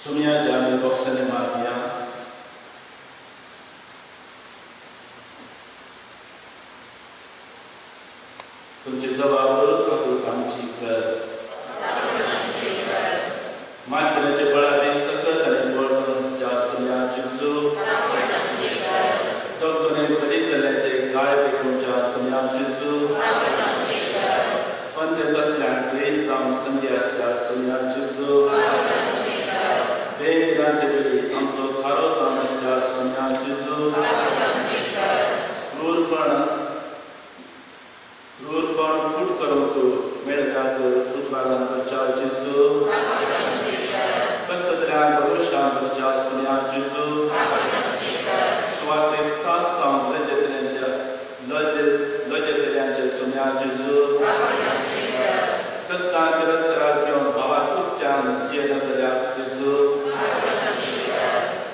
सुमयाच्या आमी बॉक्सांनी मागया. तुमचे जबाब आमची कर. मातयेचे बळाने सकत आनी बळवंतच्या सुमया जेजू. दोगोने सरितल्याचे गाळ पेकुंच्या सुमया जेजू. पंदे बसल्या ग्रेस जावन संध्याच्या सुमया जेजू. देव वेळी आमचो थारो जावच्या सुमया जेजू. क्रूरपण क्रूरपण फूट करूंक मेळटात उद्वागांच्या जेजू. कश्टतल्या भरोशांच्या सुमया जेजू. सुवाते सात सावन लजेतल्यांच्या लजेतल्यांचे सुमया जेजू. कश्टां तिरस्काराक घेवन भावाक उक्त्यान जियेतल्या जेजू.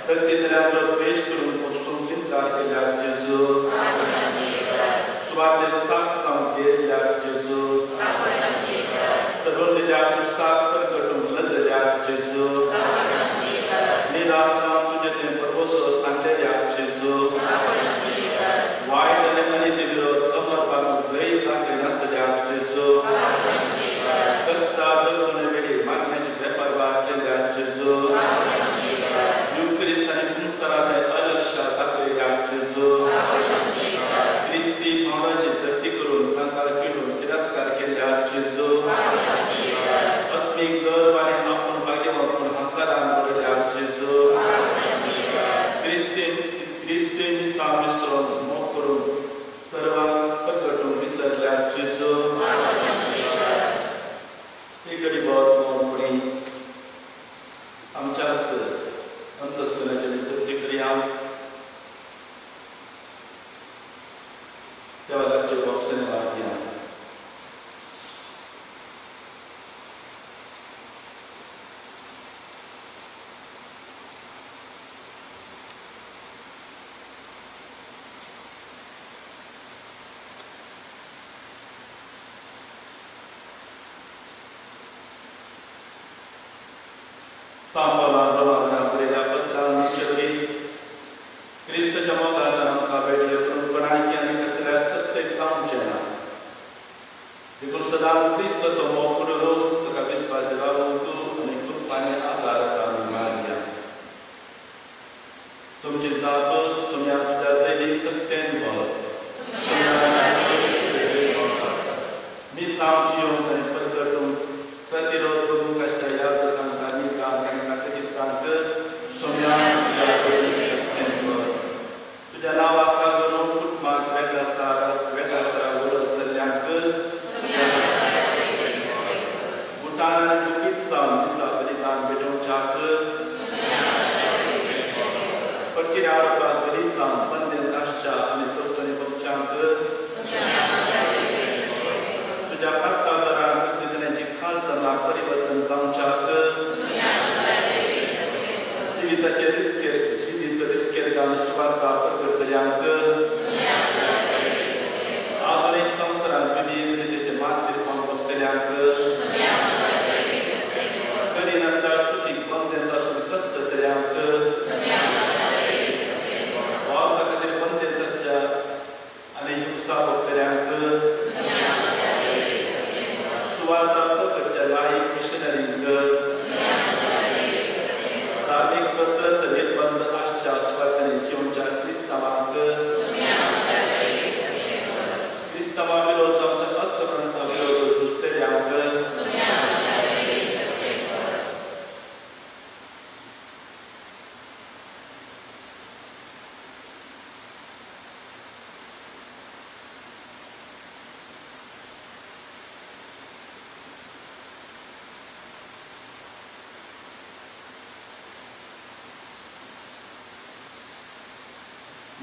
प्रत्येकल्याचो द्वेश करून पसून इन्कार केल्या जेजू. सुवाते सात सावन गेल्या जेजू. सगळ्या कुसाक प्रकटून लजल्या जेजू. निराश जावन तुजें तें भरवसो सांगलेल्या जेजू. वायट आनी अनिती विरोध कमरपाक गैर दाखयनासल्या जेजू. कश्टा दगदणे वेळी मागण्याची बेपर्वा केल्या जेजू. युक्रिस्त आनी कुमसराचे अलक्ष दाखयल्या जेजू. क्रिस्ती भावनाची जप्ती करून तांकां किडून तिरस्कार केल्या जेजू. आत्मीक गर्व आनी आपूण भाग्यवान म्हूण हंकारान बरयल्या जेजू. क्रिस्तीन क्रिस्ती मिसां विसरून मोग करून सर्वांक प्रकटून विसरल्या जेजू. ही घडी बहुत कोणी आमच्याच अंतस्करणाची जप्ती करूया. देवाचे बॉक्साने मागया. सांबाला रोमांना बरयल्या पत्रान निश्चती क्रिस्तच्या मोगान आमकां भेटले पूण कोणाकी आनी कसल्या सत्तेक जावचें ना. देखून सदांच क्रिस्ताचो मोग करून ताका विस्वास रावंक आनी कृपाने आदार आमी मागया. तुमची जाप सुमया तुज्या दैवी सत्तेन भर. मिसांव जियोवन आनी प्रकटून प्रतिरोध करूंक आसच्या याजकांक निकांक आनी कातकिस्तांक सुमया तुज्या दैवी सत्तेन भर. तुज्या नांवाक लागून कुटुंबाक वेगळा वेगळा वरत जाल्ल्यांक भूतान आनी दुखीत जावन दिसा बलिदान भेटोवच्याक फटकिऱ्या आरोपाक बरी जावन बंदेन आसच्या आनी दोतोनी भोगच्यांक तुज्या पात्रादारान कृतज्ञतेची खालतना परिवर्तन जावच्याक जिविताचे रिस्केर जिवीत रिस्केर घालून सुवार्ता प्रकटल्यांक आधुनीक संवसारांत विविध रितीचे मातृपण भोगतल्यांक करिनासतना चुकीक बंदेन आसून कश्टतल्यांक वावरा खातीर बंदेन आसच्या आनी हिंसा भोगतल्यांक सुवार्ता प्रकटच्या लायक मिशनरींक धार्मीक स्वतंत्र निर्बंध आसच्या सुवातांनी जिवच्या क्रिस्तांवांक क्रिस्तांवा विरोध जावच्या अक्रमणाचा विरोध झुजतल्यांक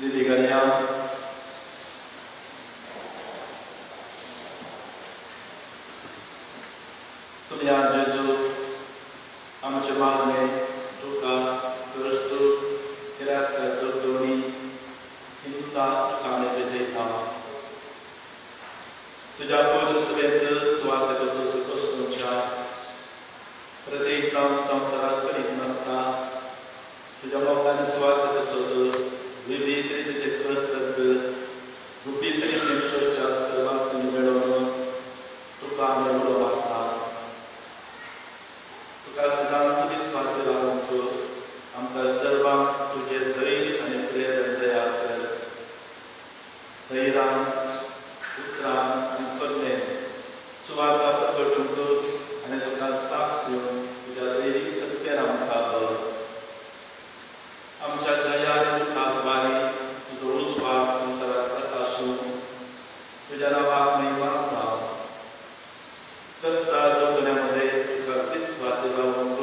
दिली गया. सुमया जेजू आमचे मागणे तुका क्रिस्तू तिरस्कार दुर्दोणी हिंसा तुका आमी भेटयता. तुज्या पवित्र सभेंत सुवार्थ करचो वस्तूंच्या प्रत्येक जावन संवसारात करीत नासता तुज्या मोगान सुवात सोद विविध रितीचे कष्ट गुपीत रितीन सोदच्या सर्वांनी मेळोवन तुका आमी उलो मारता. तुका सदांच विस्वास लागून आमकां सर्वांक तुजें धैर्य आनी प्रेरण तयार कर. धैर्यान उतरान आनी करणे सुवार्ता प्रकटूंक आनी तुका साक्ष दिवन तुज्या दैवीक सत्यान आमकां कर. आमच्या दया आनी दुखाद्वारे तुजो उजवाड संवसारात प्रकाशून तुज्या नांवाक महिमा जावं. कस्ता दोतोन्यामध्ये तुका विस्वास लावूंक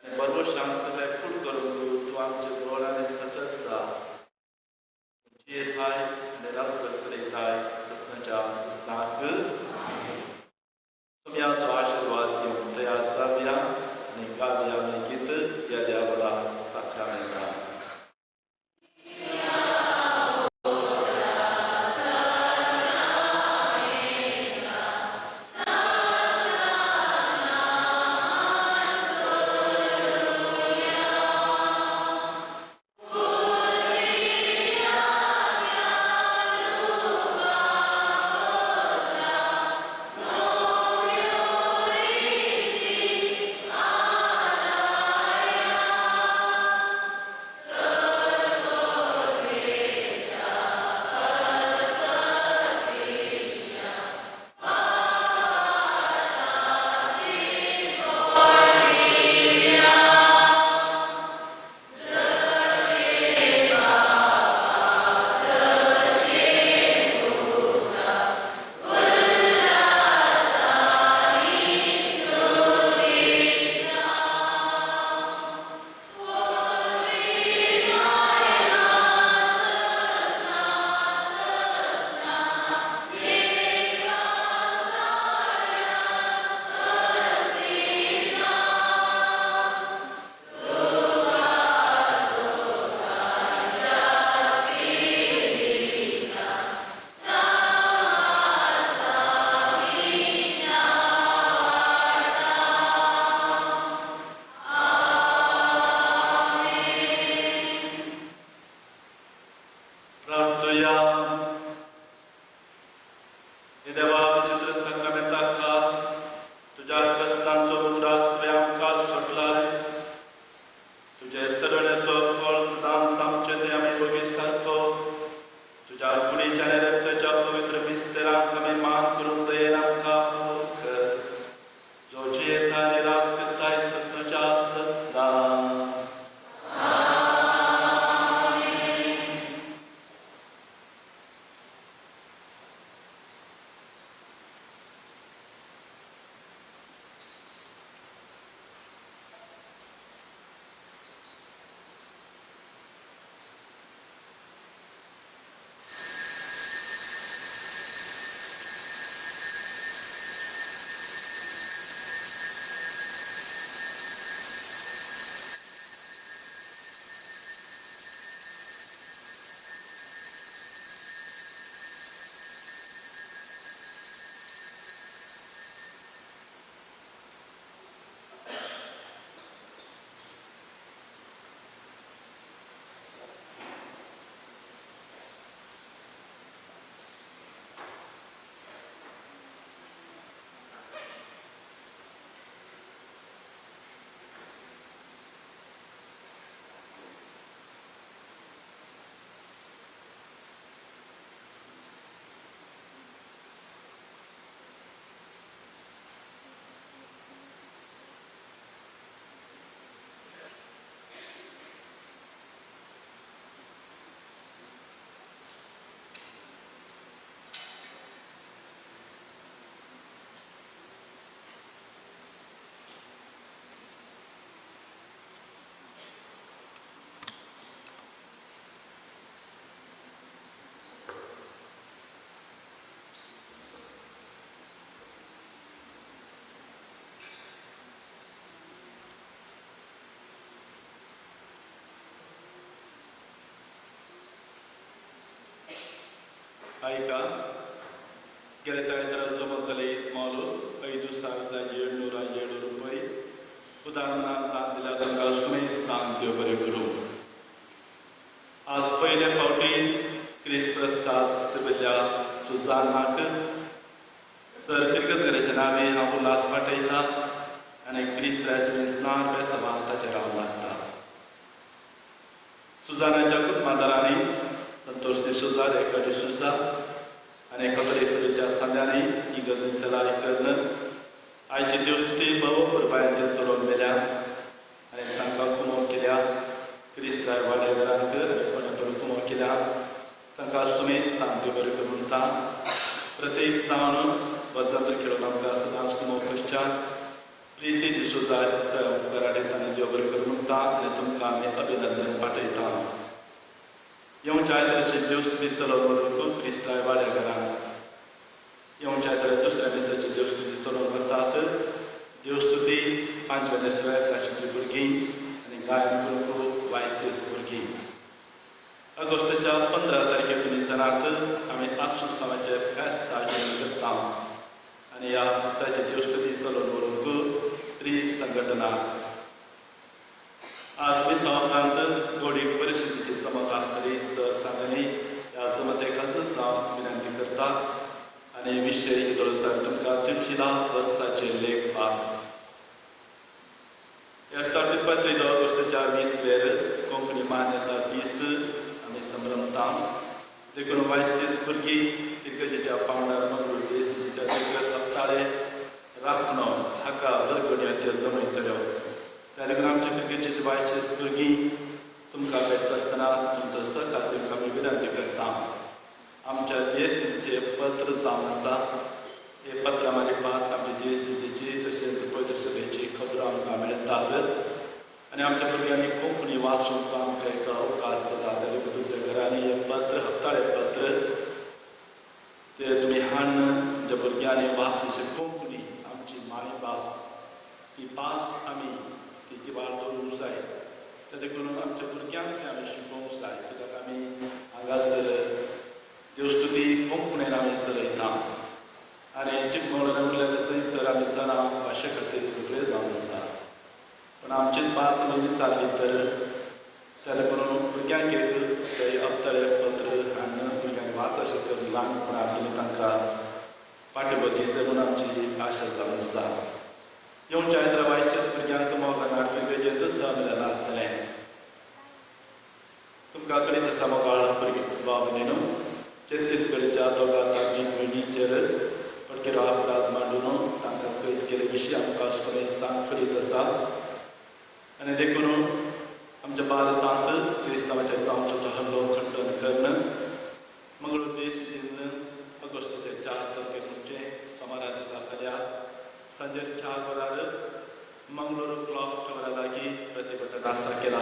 आनी बरोशांक सगळें फूट करूंक तूं आमचे बळ आनी सतत जा. जियेताय आनी राजकर चलयताय ससनाच्या ससनाक. तुमी आमचो आशिर्वाद घेवन तयार जावया आनी गावया लेगीत ह्या देवाला साक्रामेंता. आयका गेले तळेतराचो मसाले इस्मालो 5707 ರೂಪಾಯಿ. फिरगजेच्या नांवे हांव उल्हास पाठयता आनी क्रिस्ताचे स्नान बेसवान ताचेर हांव लागता. सुजानाच्या कुटुंबादारांनी संतोष डिसोजा, रेखा डिसोजा आनी कथोलीक सभेच्या सांद्यांनी ही गरज तयारी करून आयची देवस्तुती भोव पुरबायेन ते चलोवन मेल्या आनी तांकां कुमोक केल्या. क्रिस्ताय वाडेकारांक आनी कोणे कुमोक केल्या तांकां सुमेस्तान देव बरें करूं म्हणटा. प्रत्येक जावन वजंत्र खेळून आमकां सदांच कुमोक करच्या प्रिती डिसोजा उपकाराडे तांणी देव बरें करूं म्हणटा आनी तुमकां आमी अभिनंदन पाठयता. येवच्या आयताराची देवस्तुती चलोवन व्हरूंक क्रिस्ताय वाडेकारांक येवच्या आयतारा दुसऱ्या दिसाची देवस्तुती चलोवन व्हरतात. देवस्तुती पांचव्या शिवाय काशीची भुरगीं आनी गायन करूंक वायसीस भुरगीं. ऑगस्टाच्या 15 तारखेक तुमी जाणात आमी आसुसांवाचें फेस्त आयोजन करता आनी ह्या फेस्ताची देवस्तुती चलोवन व्हरूंक स्त्री संघटना. आज मिसा उपरांत गोडी परिशदेची जमत आसतली. सर सांगणी ह्या जमतेक हजर जावन विनंती करता आनी विशय इदोळसार तुमकां तुळशीला वर्साचे लेख पाठ. ह्या 25 ऑगस्टाच्या 20 वेर कोंकणी मान्यता दीस आमी संभ्रमता. देखून वायसीस भुरगीं फिरगजेच्या पावंड्यार मंगळूर देसीच्या देखत हप्ताळे राखणो हाका वर्गण्यो त्यो जमयतल्यो. त्या देखून आमच्या फिरगजेची वायसीस भुरगीं तुमकां भेटता आसतना तुमचो सहकार दिवंक आमी विनंती करता. आमच्या जीएससीचे पत्र जावन आसा. हे पत्रा मार्फत आमच्या जीएससीची तशेंच पवित्र सभेची खबरो आमकां मेळटात आनी आमच्या भुरग्यांनी कोंकणी वाचूंक आमकां एक अवकाश जाता. त्या देखून तुमच्या घरांनी हें पत्र हप्ताळे पत्र ते तुमी हाडून तुमच्या भुरग्यांनी वाचून कोंकणी आमची मायभास ती भास आमी ती जिवार दवरूंक जाय. त्या देखून आमच्या भुरग्यांक तें आमी शिकोवंक जाय. कित्याक आमी हांगासर देवस्तुती कोंकणीन आमी चलयता आनी चिकमंगळूर म्हणल्यार थंयसर आमी जाणां भाशे खातीर सगळें जावन आसता पूण आमचीच भास आमी विसरली तर त्या देखून भुरग्यांक एक ते हप्ताळे पत्र हाडून भुरग्यांक वाच अशें करून ल्हानपणांत तुमी तांकां पाठिंबो दिवचो म्हूण आमची आशा जावन आसा. येवच्या आयतारा वायशीस भुरग्यांक मोगान फिरगजेंत सहमिलन आसतलें. तुमकां कळीत आसा मोगाळ भुरगीं भाव भयणीनो छत्तीसगडच्या दोगा धार्मीक भयणींचेर पडकेरो अपराध मांडून तांकां कैद केले विशीं आमकां सुमेस्तांक कळीत आसा आनी देखून आमच्या भारतांत क्रिस्तांवाच्या जावचो तो हल्लो खंडन करून मंगळूर देश दिन ऑगस्टाच्या 4 तारखेक म्हणजे सोमारा दिसा फाल्यां सांजेर 4 वरार मंगळूर क्लॉक टवरा लागीं प्रतिभटन नास्ता केला.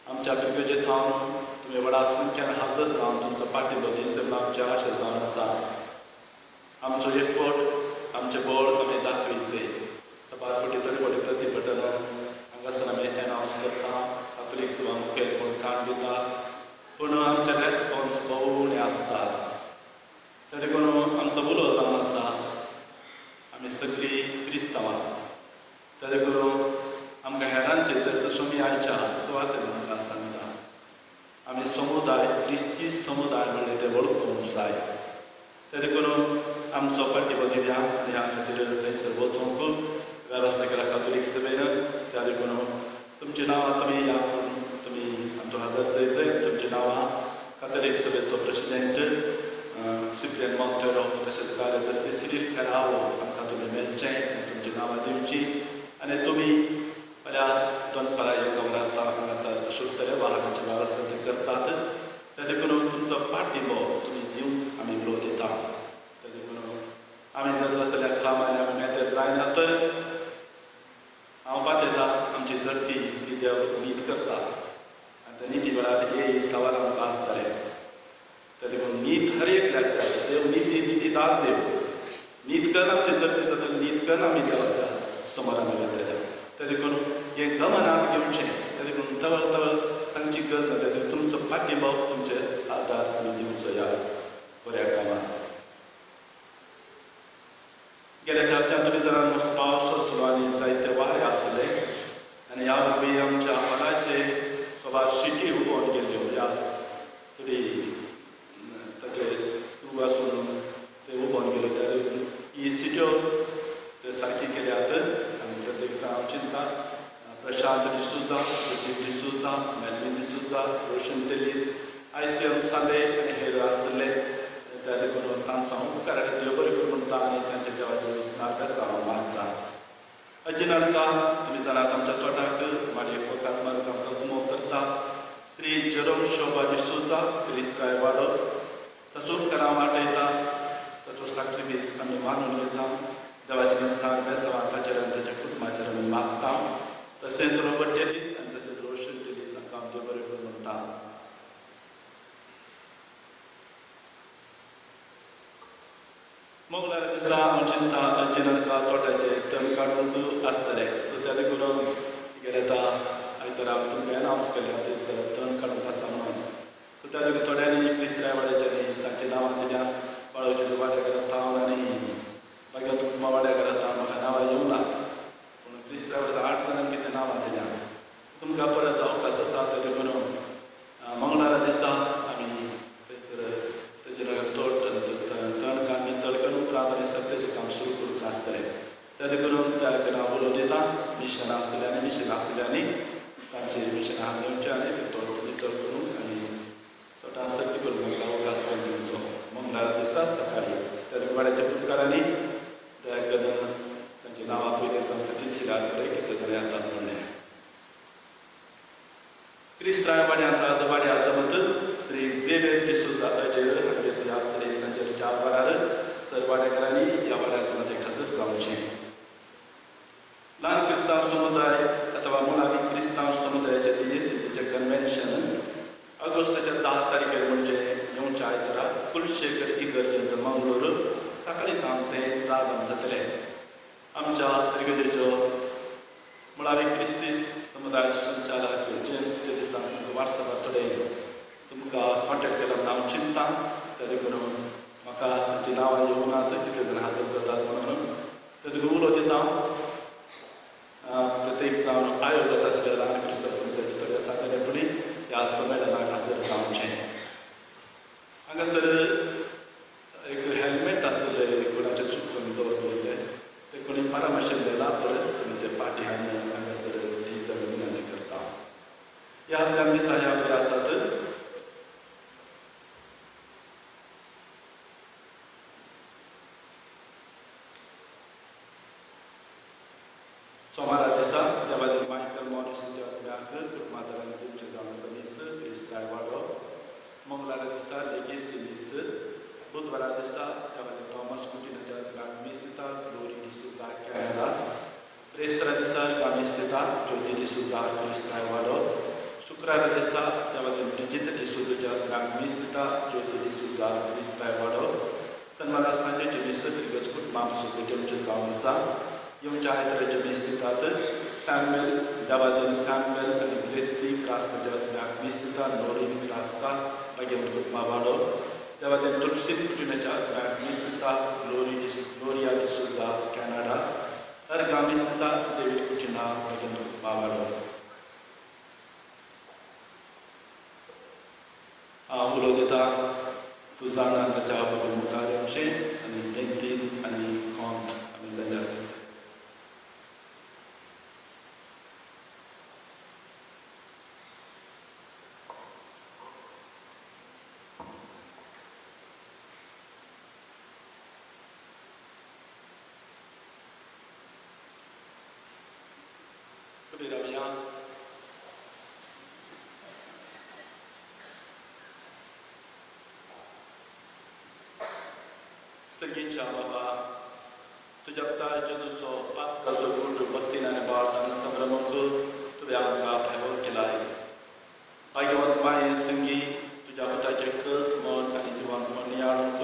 आमच्या फिरगजे थावन तुमी व्हडा संख्यान हजर जावन तुमचो पाठिंबो दिवचो म्हूण आमची आशा जावन आसा. आमचो एकवट आमचें बळ आमी दाखयचें. सबार कोटी तरी व्हडलें प्रतिभटन हांगासर आमी एनावन्स करता. कातोलीक सभा मुखेल कोण कान दिता पूण आमचे रेस्पोन्स भोव उणें आसता. त्या देखून आमचो उलो जावन आसा आमी सगळीं क्रिस्तांवां. त्या देखून आमकां हेरांचे ताचो स्वामी आयच्या सुवातेर आमकां सांगता आमी समुदाय क्रिस्ती समुदाय म्हणलें तें वळखूंक जाय. त्या देखून आमचो पाठिंबो दिवया आनी ह्या खातीर थंयसर वचूंक वेवस्था केल्या कातोलीक सभेन. त्या देखून तुमचीं नांवां तुमी ह्या तुमी आमचो हजर जायचें. तुमचीं नांवां कातोलीक सभेचो प्रेसिडेंट सिप्रियन मोंतेरो तशेंच कार्यदर्शी सिरील फेरावो हांकां तुमी मेळचें आनी तुमचीं नांवां दिवचीं आनी तुमी फाल्यां दनपारां 1 वरार हांगा सुट्टले वाहनाची वेवस्था ते करतात. त्या देखून तुमचो पाठिंबो तुमी दिवंक आमी उलो दिता. त्या देखून आमी जाता जाल्यार कामांनी आमी मेते जायना तर हांव पातयता आमची सर्ती ती देव नीत करता आनी त्या निती वेळार हे सवाल आमकां आसतले. त्या देखून नीत हर एकल्याक जाय. देव निती नितीदार देव नीत कर आमची सर्ती जाता नीत कर आमी देवाच्या समोर आमी वतले. त्या देखून हें गमनात घेवचें. त्या देखून तवळ तवळ सांगची गरज ना. त्या देखून तुमचो पाठिंबो तुमचे आदार तुमी दिवचो ह्या बऱ्या कामाक. गेल्या हप्त्यांत तुमी जाणां मस्त पावस आसलो आनी जायते वारें आसले आनी ह्या वरवीं आमच्या हॉलाचे सवार शिटी उबोवन गेल्यो. ह्या तरी ताचे स्क्रू आसून ते उबोवन गेल्यो. त्या ही सिट्यो प्रशांत डिसोजा, सजीव डिसोजा, मेलवीन डिसोजा, रोशन टेलीस, आयसीएम साले आनी हेर आसले. त्या देखून तांचो हांव उपकार आनी देव बरें करूं म्हणटा आनी तांच्या देवाचे विस्तार बेसांव हांव मागता. अजिनाडका तुमी जाणात आमच्या तोटाक माडये वकात मारून आमकां गुमो करता. श्री जेरोम शोभा डिसोजा क्रिस्त्राय वाडो ताचो उपकार हांव वाटयता. ताचो साक्रिफीस आमी मानून घेता. देवाचे विस्तार बेसांव ताचेर आनी ताच्या कुटुंबाचेर आमी मागता. तशेंच रॉबर्ट टेलीस आनी तशेंच रोशन टेलीस हांकां हांव देव बरें करूं म्हणटा. मंगळारा दिसा हांव चिंता अजिनाडका तोट्याचे तण काडूंक आसतलें. सो त्या देखून गेले आतां आयतारा हांव तुमकां एनावन्स केलें थंयसर तण काडूंक आसा म्हणून. सो त्या देखून थोड्यांनी क्रिस्त्राय वाड्याच्यांनी तांची नांवां दिल्या. बाळोजीचो वाड्या घरा थावन आनी बागेंत कुटुंबा वाड्या घरा थावन म्हाका नांवां येवना, पूण क्रिस्त्राय वाड्यात 8 जाणांक कितें नांवां दिल्या. तुमकां परत अवकाश आसा. त्या देखून मंगळारा दिसा आमी थंयसर तेजे तोट तण काम नितळ करून उपरांत आमी सत्याचें काम सुरू करूंक आसतलें. त्या देखून त्या हांव उलोवन दिता. मिशनां आसतलें आनी मिशनां आसतलें तांचे मिशनां हात घेवचें आनी तोट नितळ करूंक आनी तोटां सर्ती करूंक आमकां अवकाश दिवचो मंगळारा दिसा सकाळीं. त्या देखून वाड्याच्या मुखारांनी दया करून तांची नांवां पयलीं आमकां तिनशी रात बरें कितले जाण येतात म्हणलें. क्रिस्त्राय वाड्यांत आज वाड्या जमत श्री झेवियर डिसोजा अजय हांगेर आसतले सांजेर 4 वरार. सर वाड्याकारांनी ह्या वाड्या जमते खासर जावचें. ल्हान क्रिस्तांव समुदाय अथवा मुळावी क्रिस्तांव समुदायाच्या DACCचें कन्व्हेन्शन ऑगस्टाच्या 10 तारखेर म्हणजे येवच्या आयतारा कुलशेखर इगर्जेंत मंगळूर सकाळीं थावन तें प्रारंभ जातलें. आमच्या इगर्जेच्यो मुळावी क्रिस्ती समुदायाचे संचालक जेम्स टेलिसान तुमकां व्हॉट्सॅपार थोडे तुमकां कॉन्टेक्ट केला म्हूण हांव चिंता. त्या देखून म्हाका तांची नांवां येवना कितले जाण हाजर जातात म्हणून त्या देखून उलो दिता. प्रत्येक जावन आयोगात आसले ल्हान क्रिस्तांव समुदायाचे थोडे सादारणपणी ह्या संमेलनाक हाजर जावचें. हांगासर एक हेल्मेट आसलें कोणाचें चुकून दवरलेलें तें कोणी परामर्श दिला परत तुमी तें पाटी हाडून हांगासर ती जाल्यार विनंती करता. ह्या हप्त्यान मिसां ह्या पळय आसात. सोमारा दिसा देवादी मायकल मॉरिसीच्या आत्म्याक कुटुंबादारांनी दिवचें जावन आसा मीस क्रिस्ताय वाडो. मंगळारा दिसा लेगेसी मीस. बुधवारा दिसा देवादी थॉमस कुटिनाच्या आत्म्याक मीस दिता ग्लोरी डिसोजा कॅनडा. ब्रेस्तारा दिसा गामीस दिता ज्योती डिसोजा क्रिस्ताय वाडो. शुक्रारा दिसा देवादी ब्रिजीत डिसोजाच्या आत्म्याक मीस दिता ज्योती डिसोजा क्रिस्ताय वाडो. सनवारा सांजेचे मीस त्रिगज कुटुंबा भेटवचें जावन आसा. येवच्या आयताराचे मीस दितात सॅम्युएल देवादीन सॅम्युएल आनी ग्रेसी क्रास्ताच्या आत्म्याक मीस दिता नोरीन क्रास्ता बागेंत कुटुंबा वाडो. देवादीन तुलसी कुटिनाच्या आत्म्याक मीस दिता ग्लोरिया डिसोजा कॅनडा. अर्गा मीस दिता डेवीड कुटिना बागेंत कुटुंबा वाडो. हांव उलो दिता सुजाना ताच्या बाबा मुखार येवचें आनी बेंतीन आनी कॉम आमी जाल्यार. रावया. सगळींच्या बाबा तुज्या पुताच्या तुजो पास्काचो गूट भक्तीन आनी बाळ आनी संभ्रमूंक तुवें आमकां फावो केलाय. भाग्यवंत माये संगी तुज्या पुताचे कस मन आनी जिवन नियाळूंक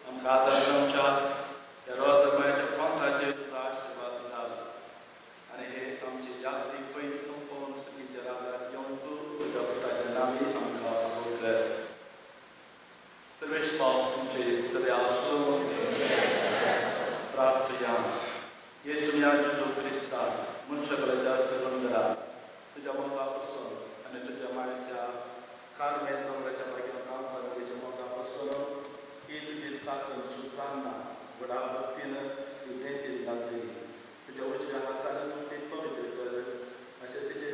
आमकां आदार जावच्या त्या रोज मायाच्या पंथाचेर तुजो आशिर्वाद घाल आनी हे आमची यात्रीक पयलीं सोंपोवन सगळींच्या रागार येवंक तुज्या पुताच्या नांवी आमकां फावो कर. सर्वेश भाव तुमचे सगळे आसूं. प्रार्थया. येशू जेजू क्रिस्ता मनशाच्या संबंदरा तुज्या मोगा पसून आनी तुज्या मायेच्या कार्मेल दोंगराच्या भाग्यान कामगाराच्या मोगा पसून ही तुजी चाकण सुजाना व्हडा भक्तीन ती देंतीन घालतली. तुज्या उजव्या हातान ती पवित्र कर अशें तिचे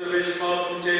सर्वेश तुमचे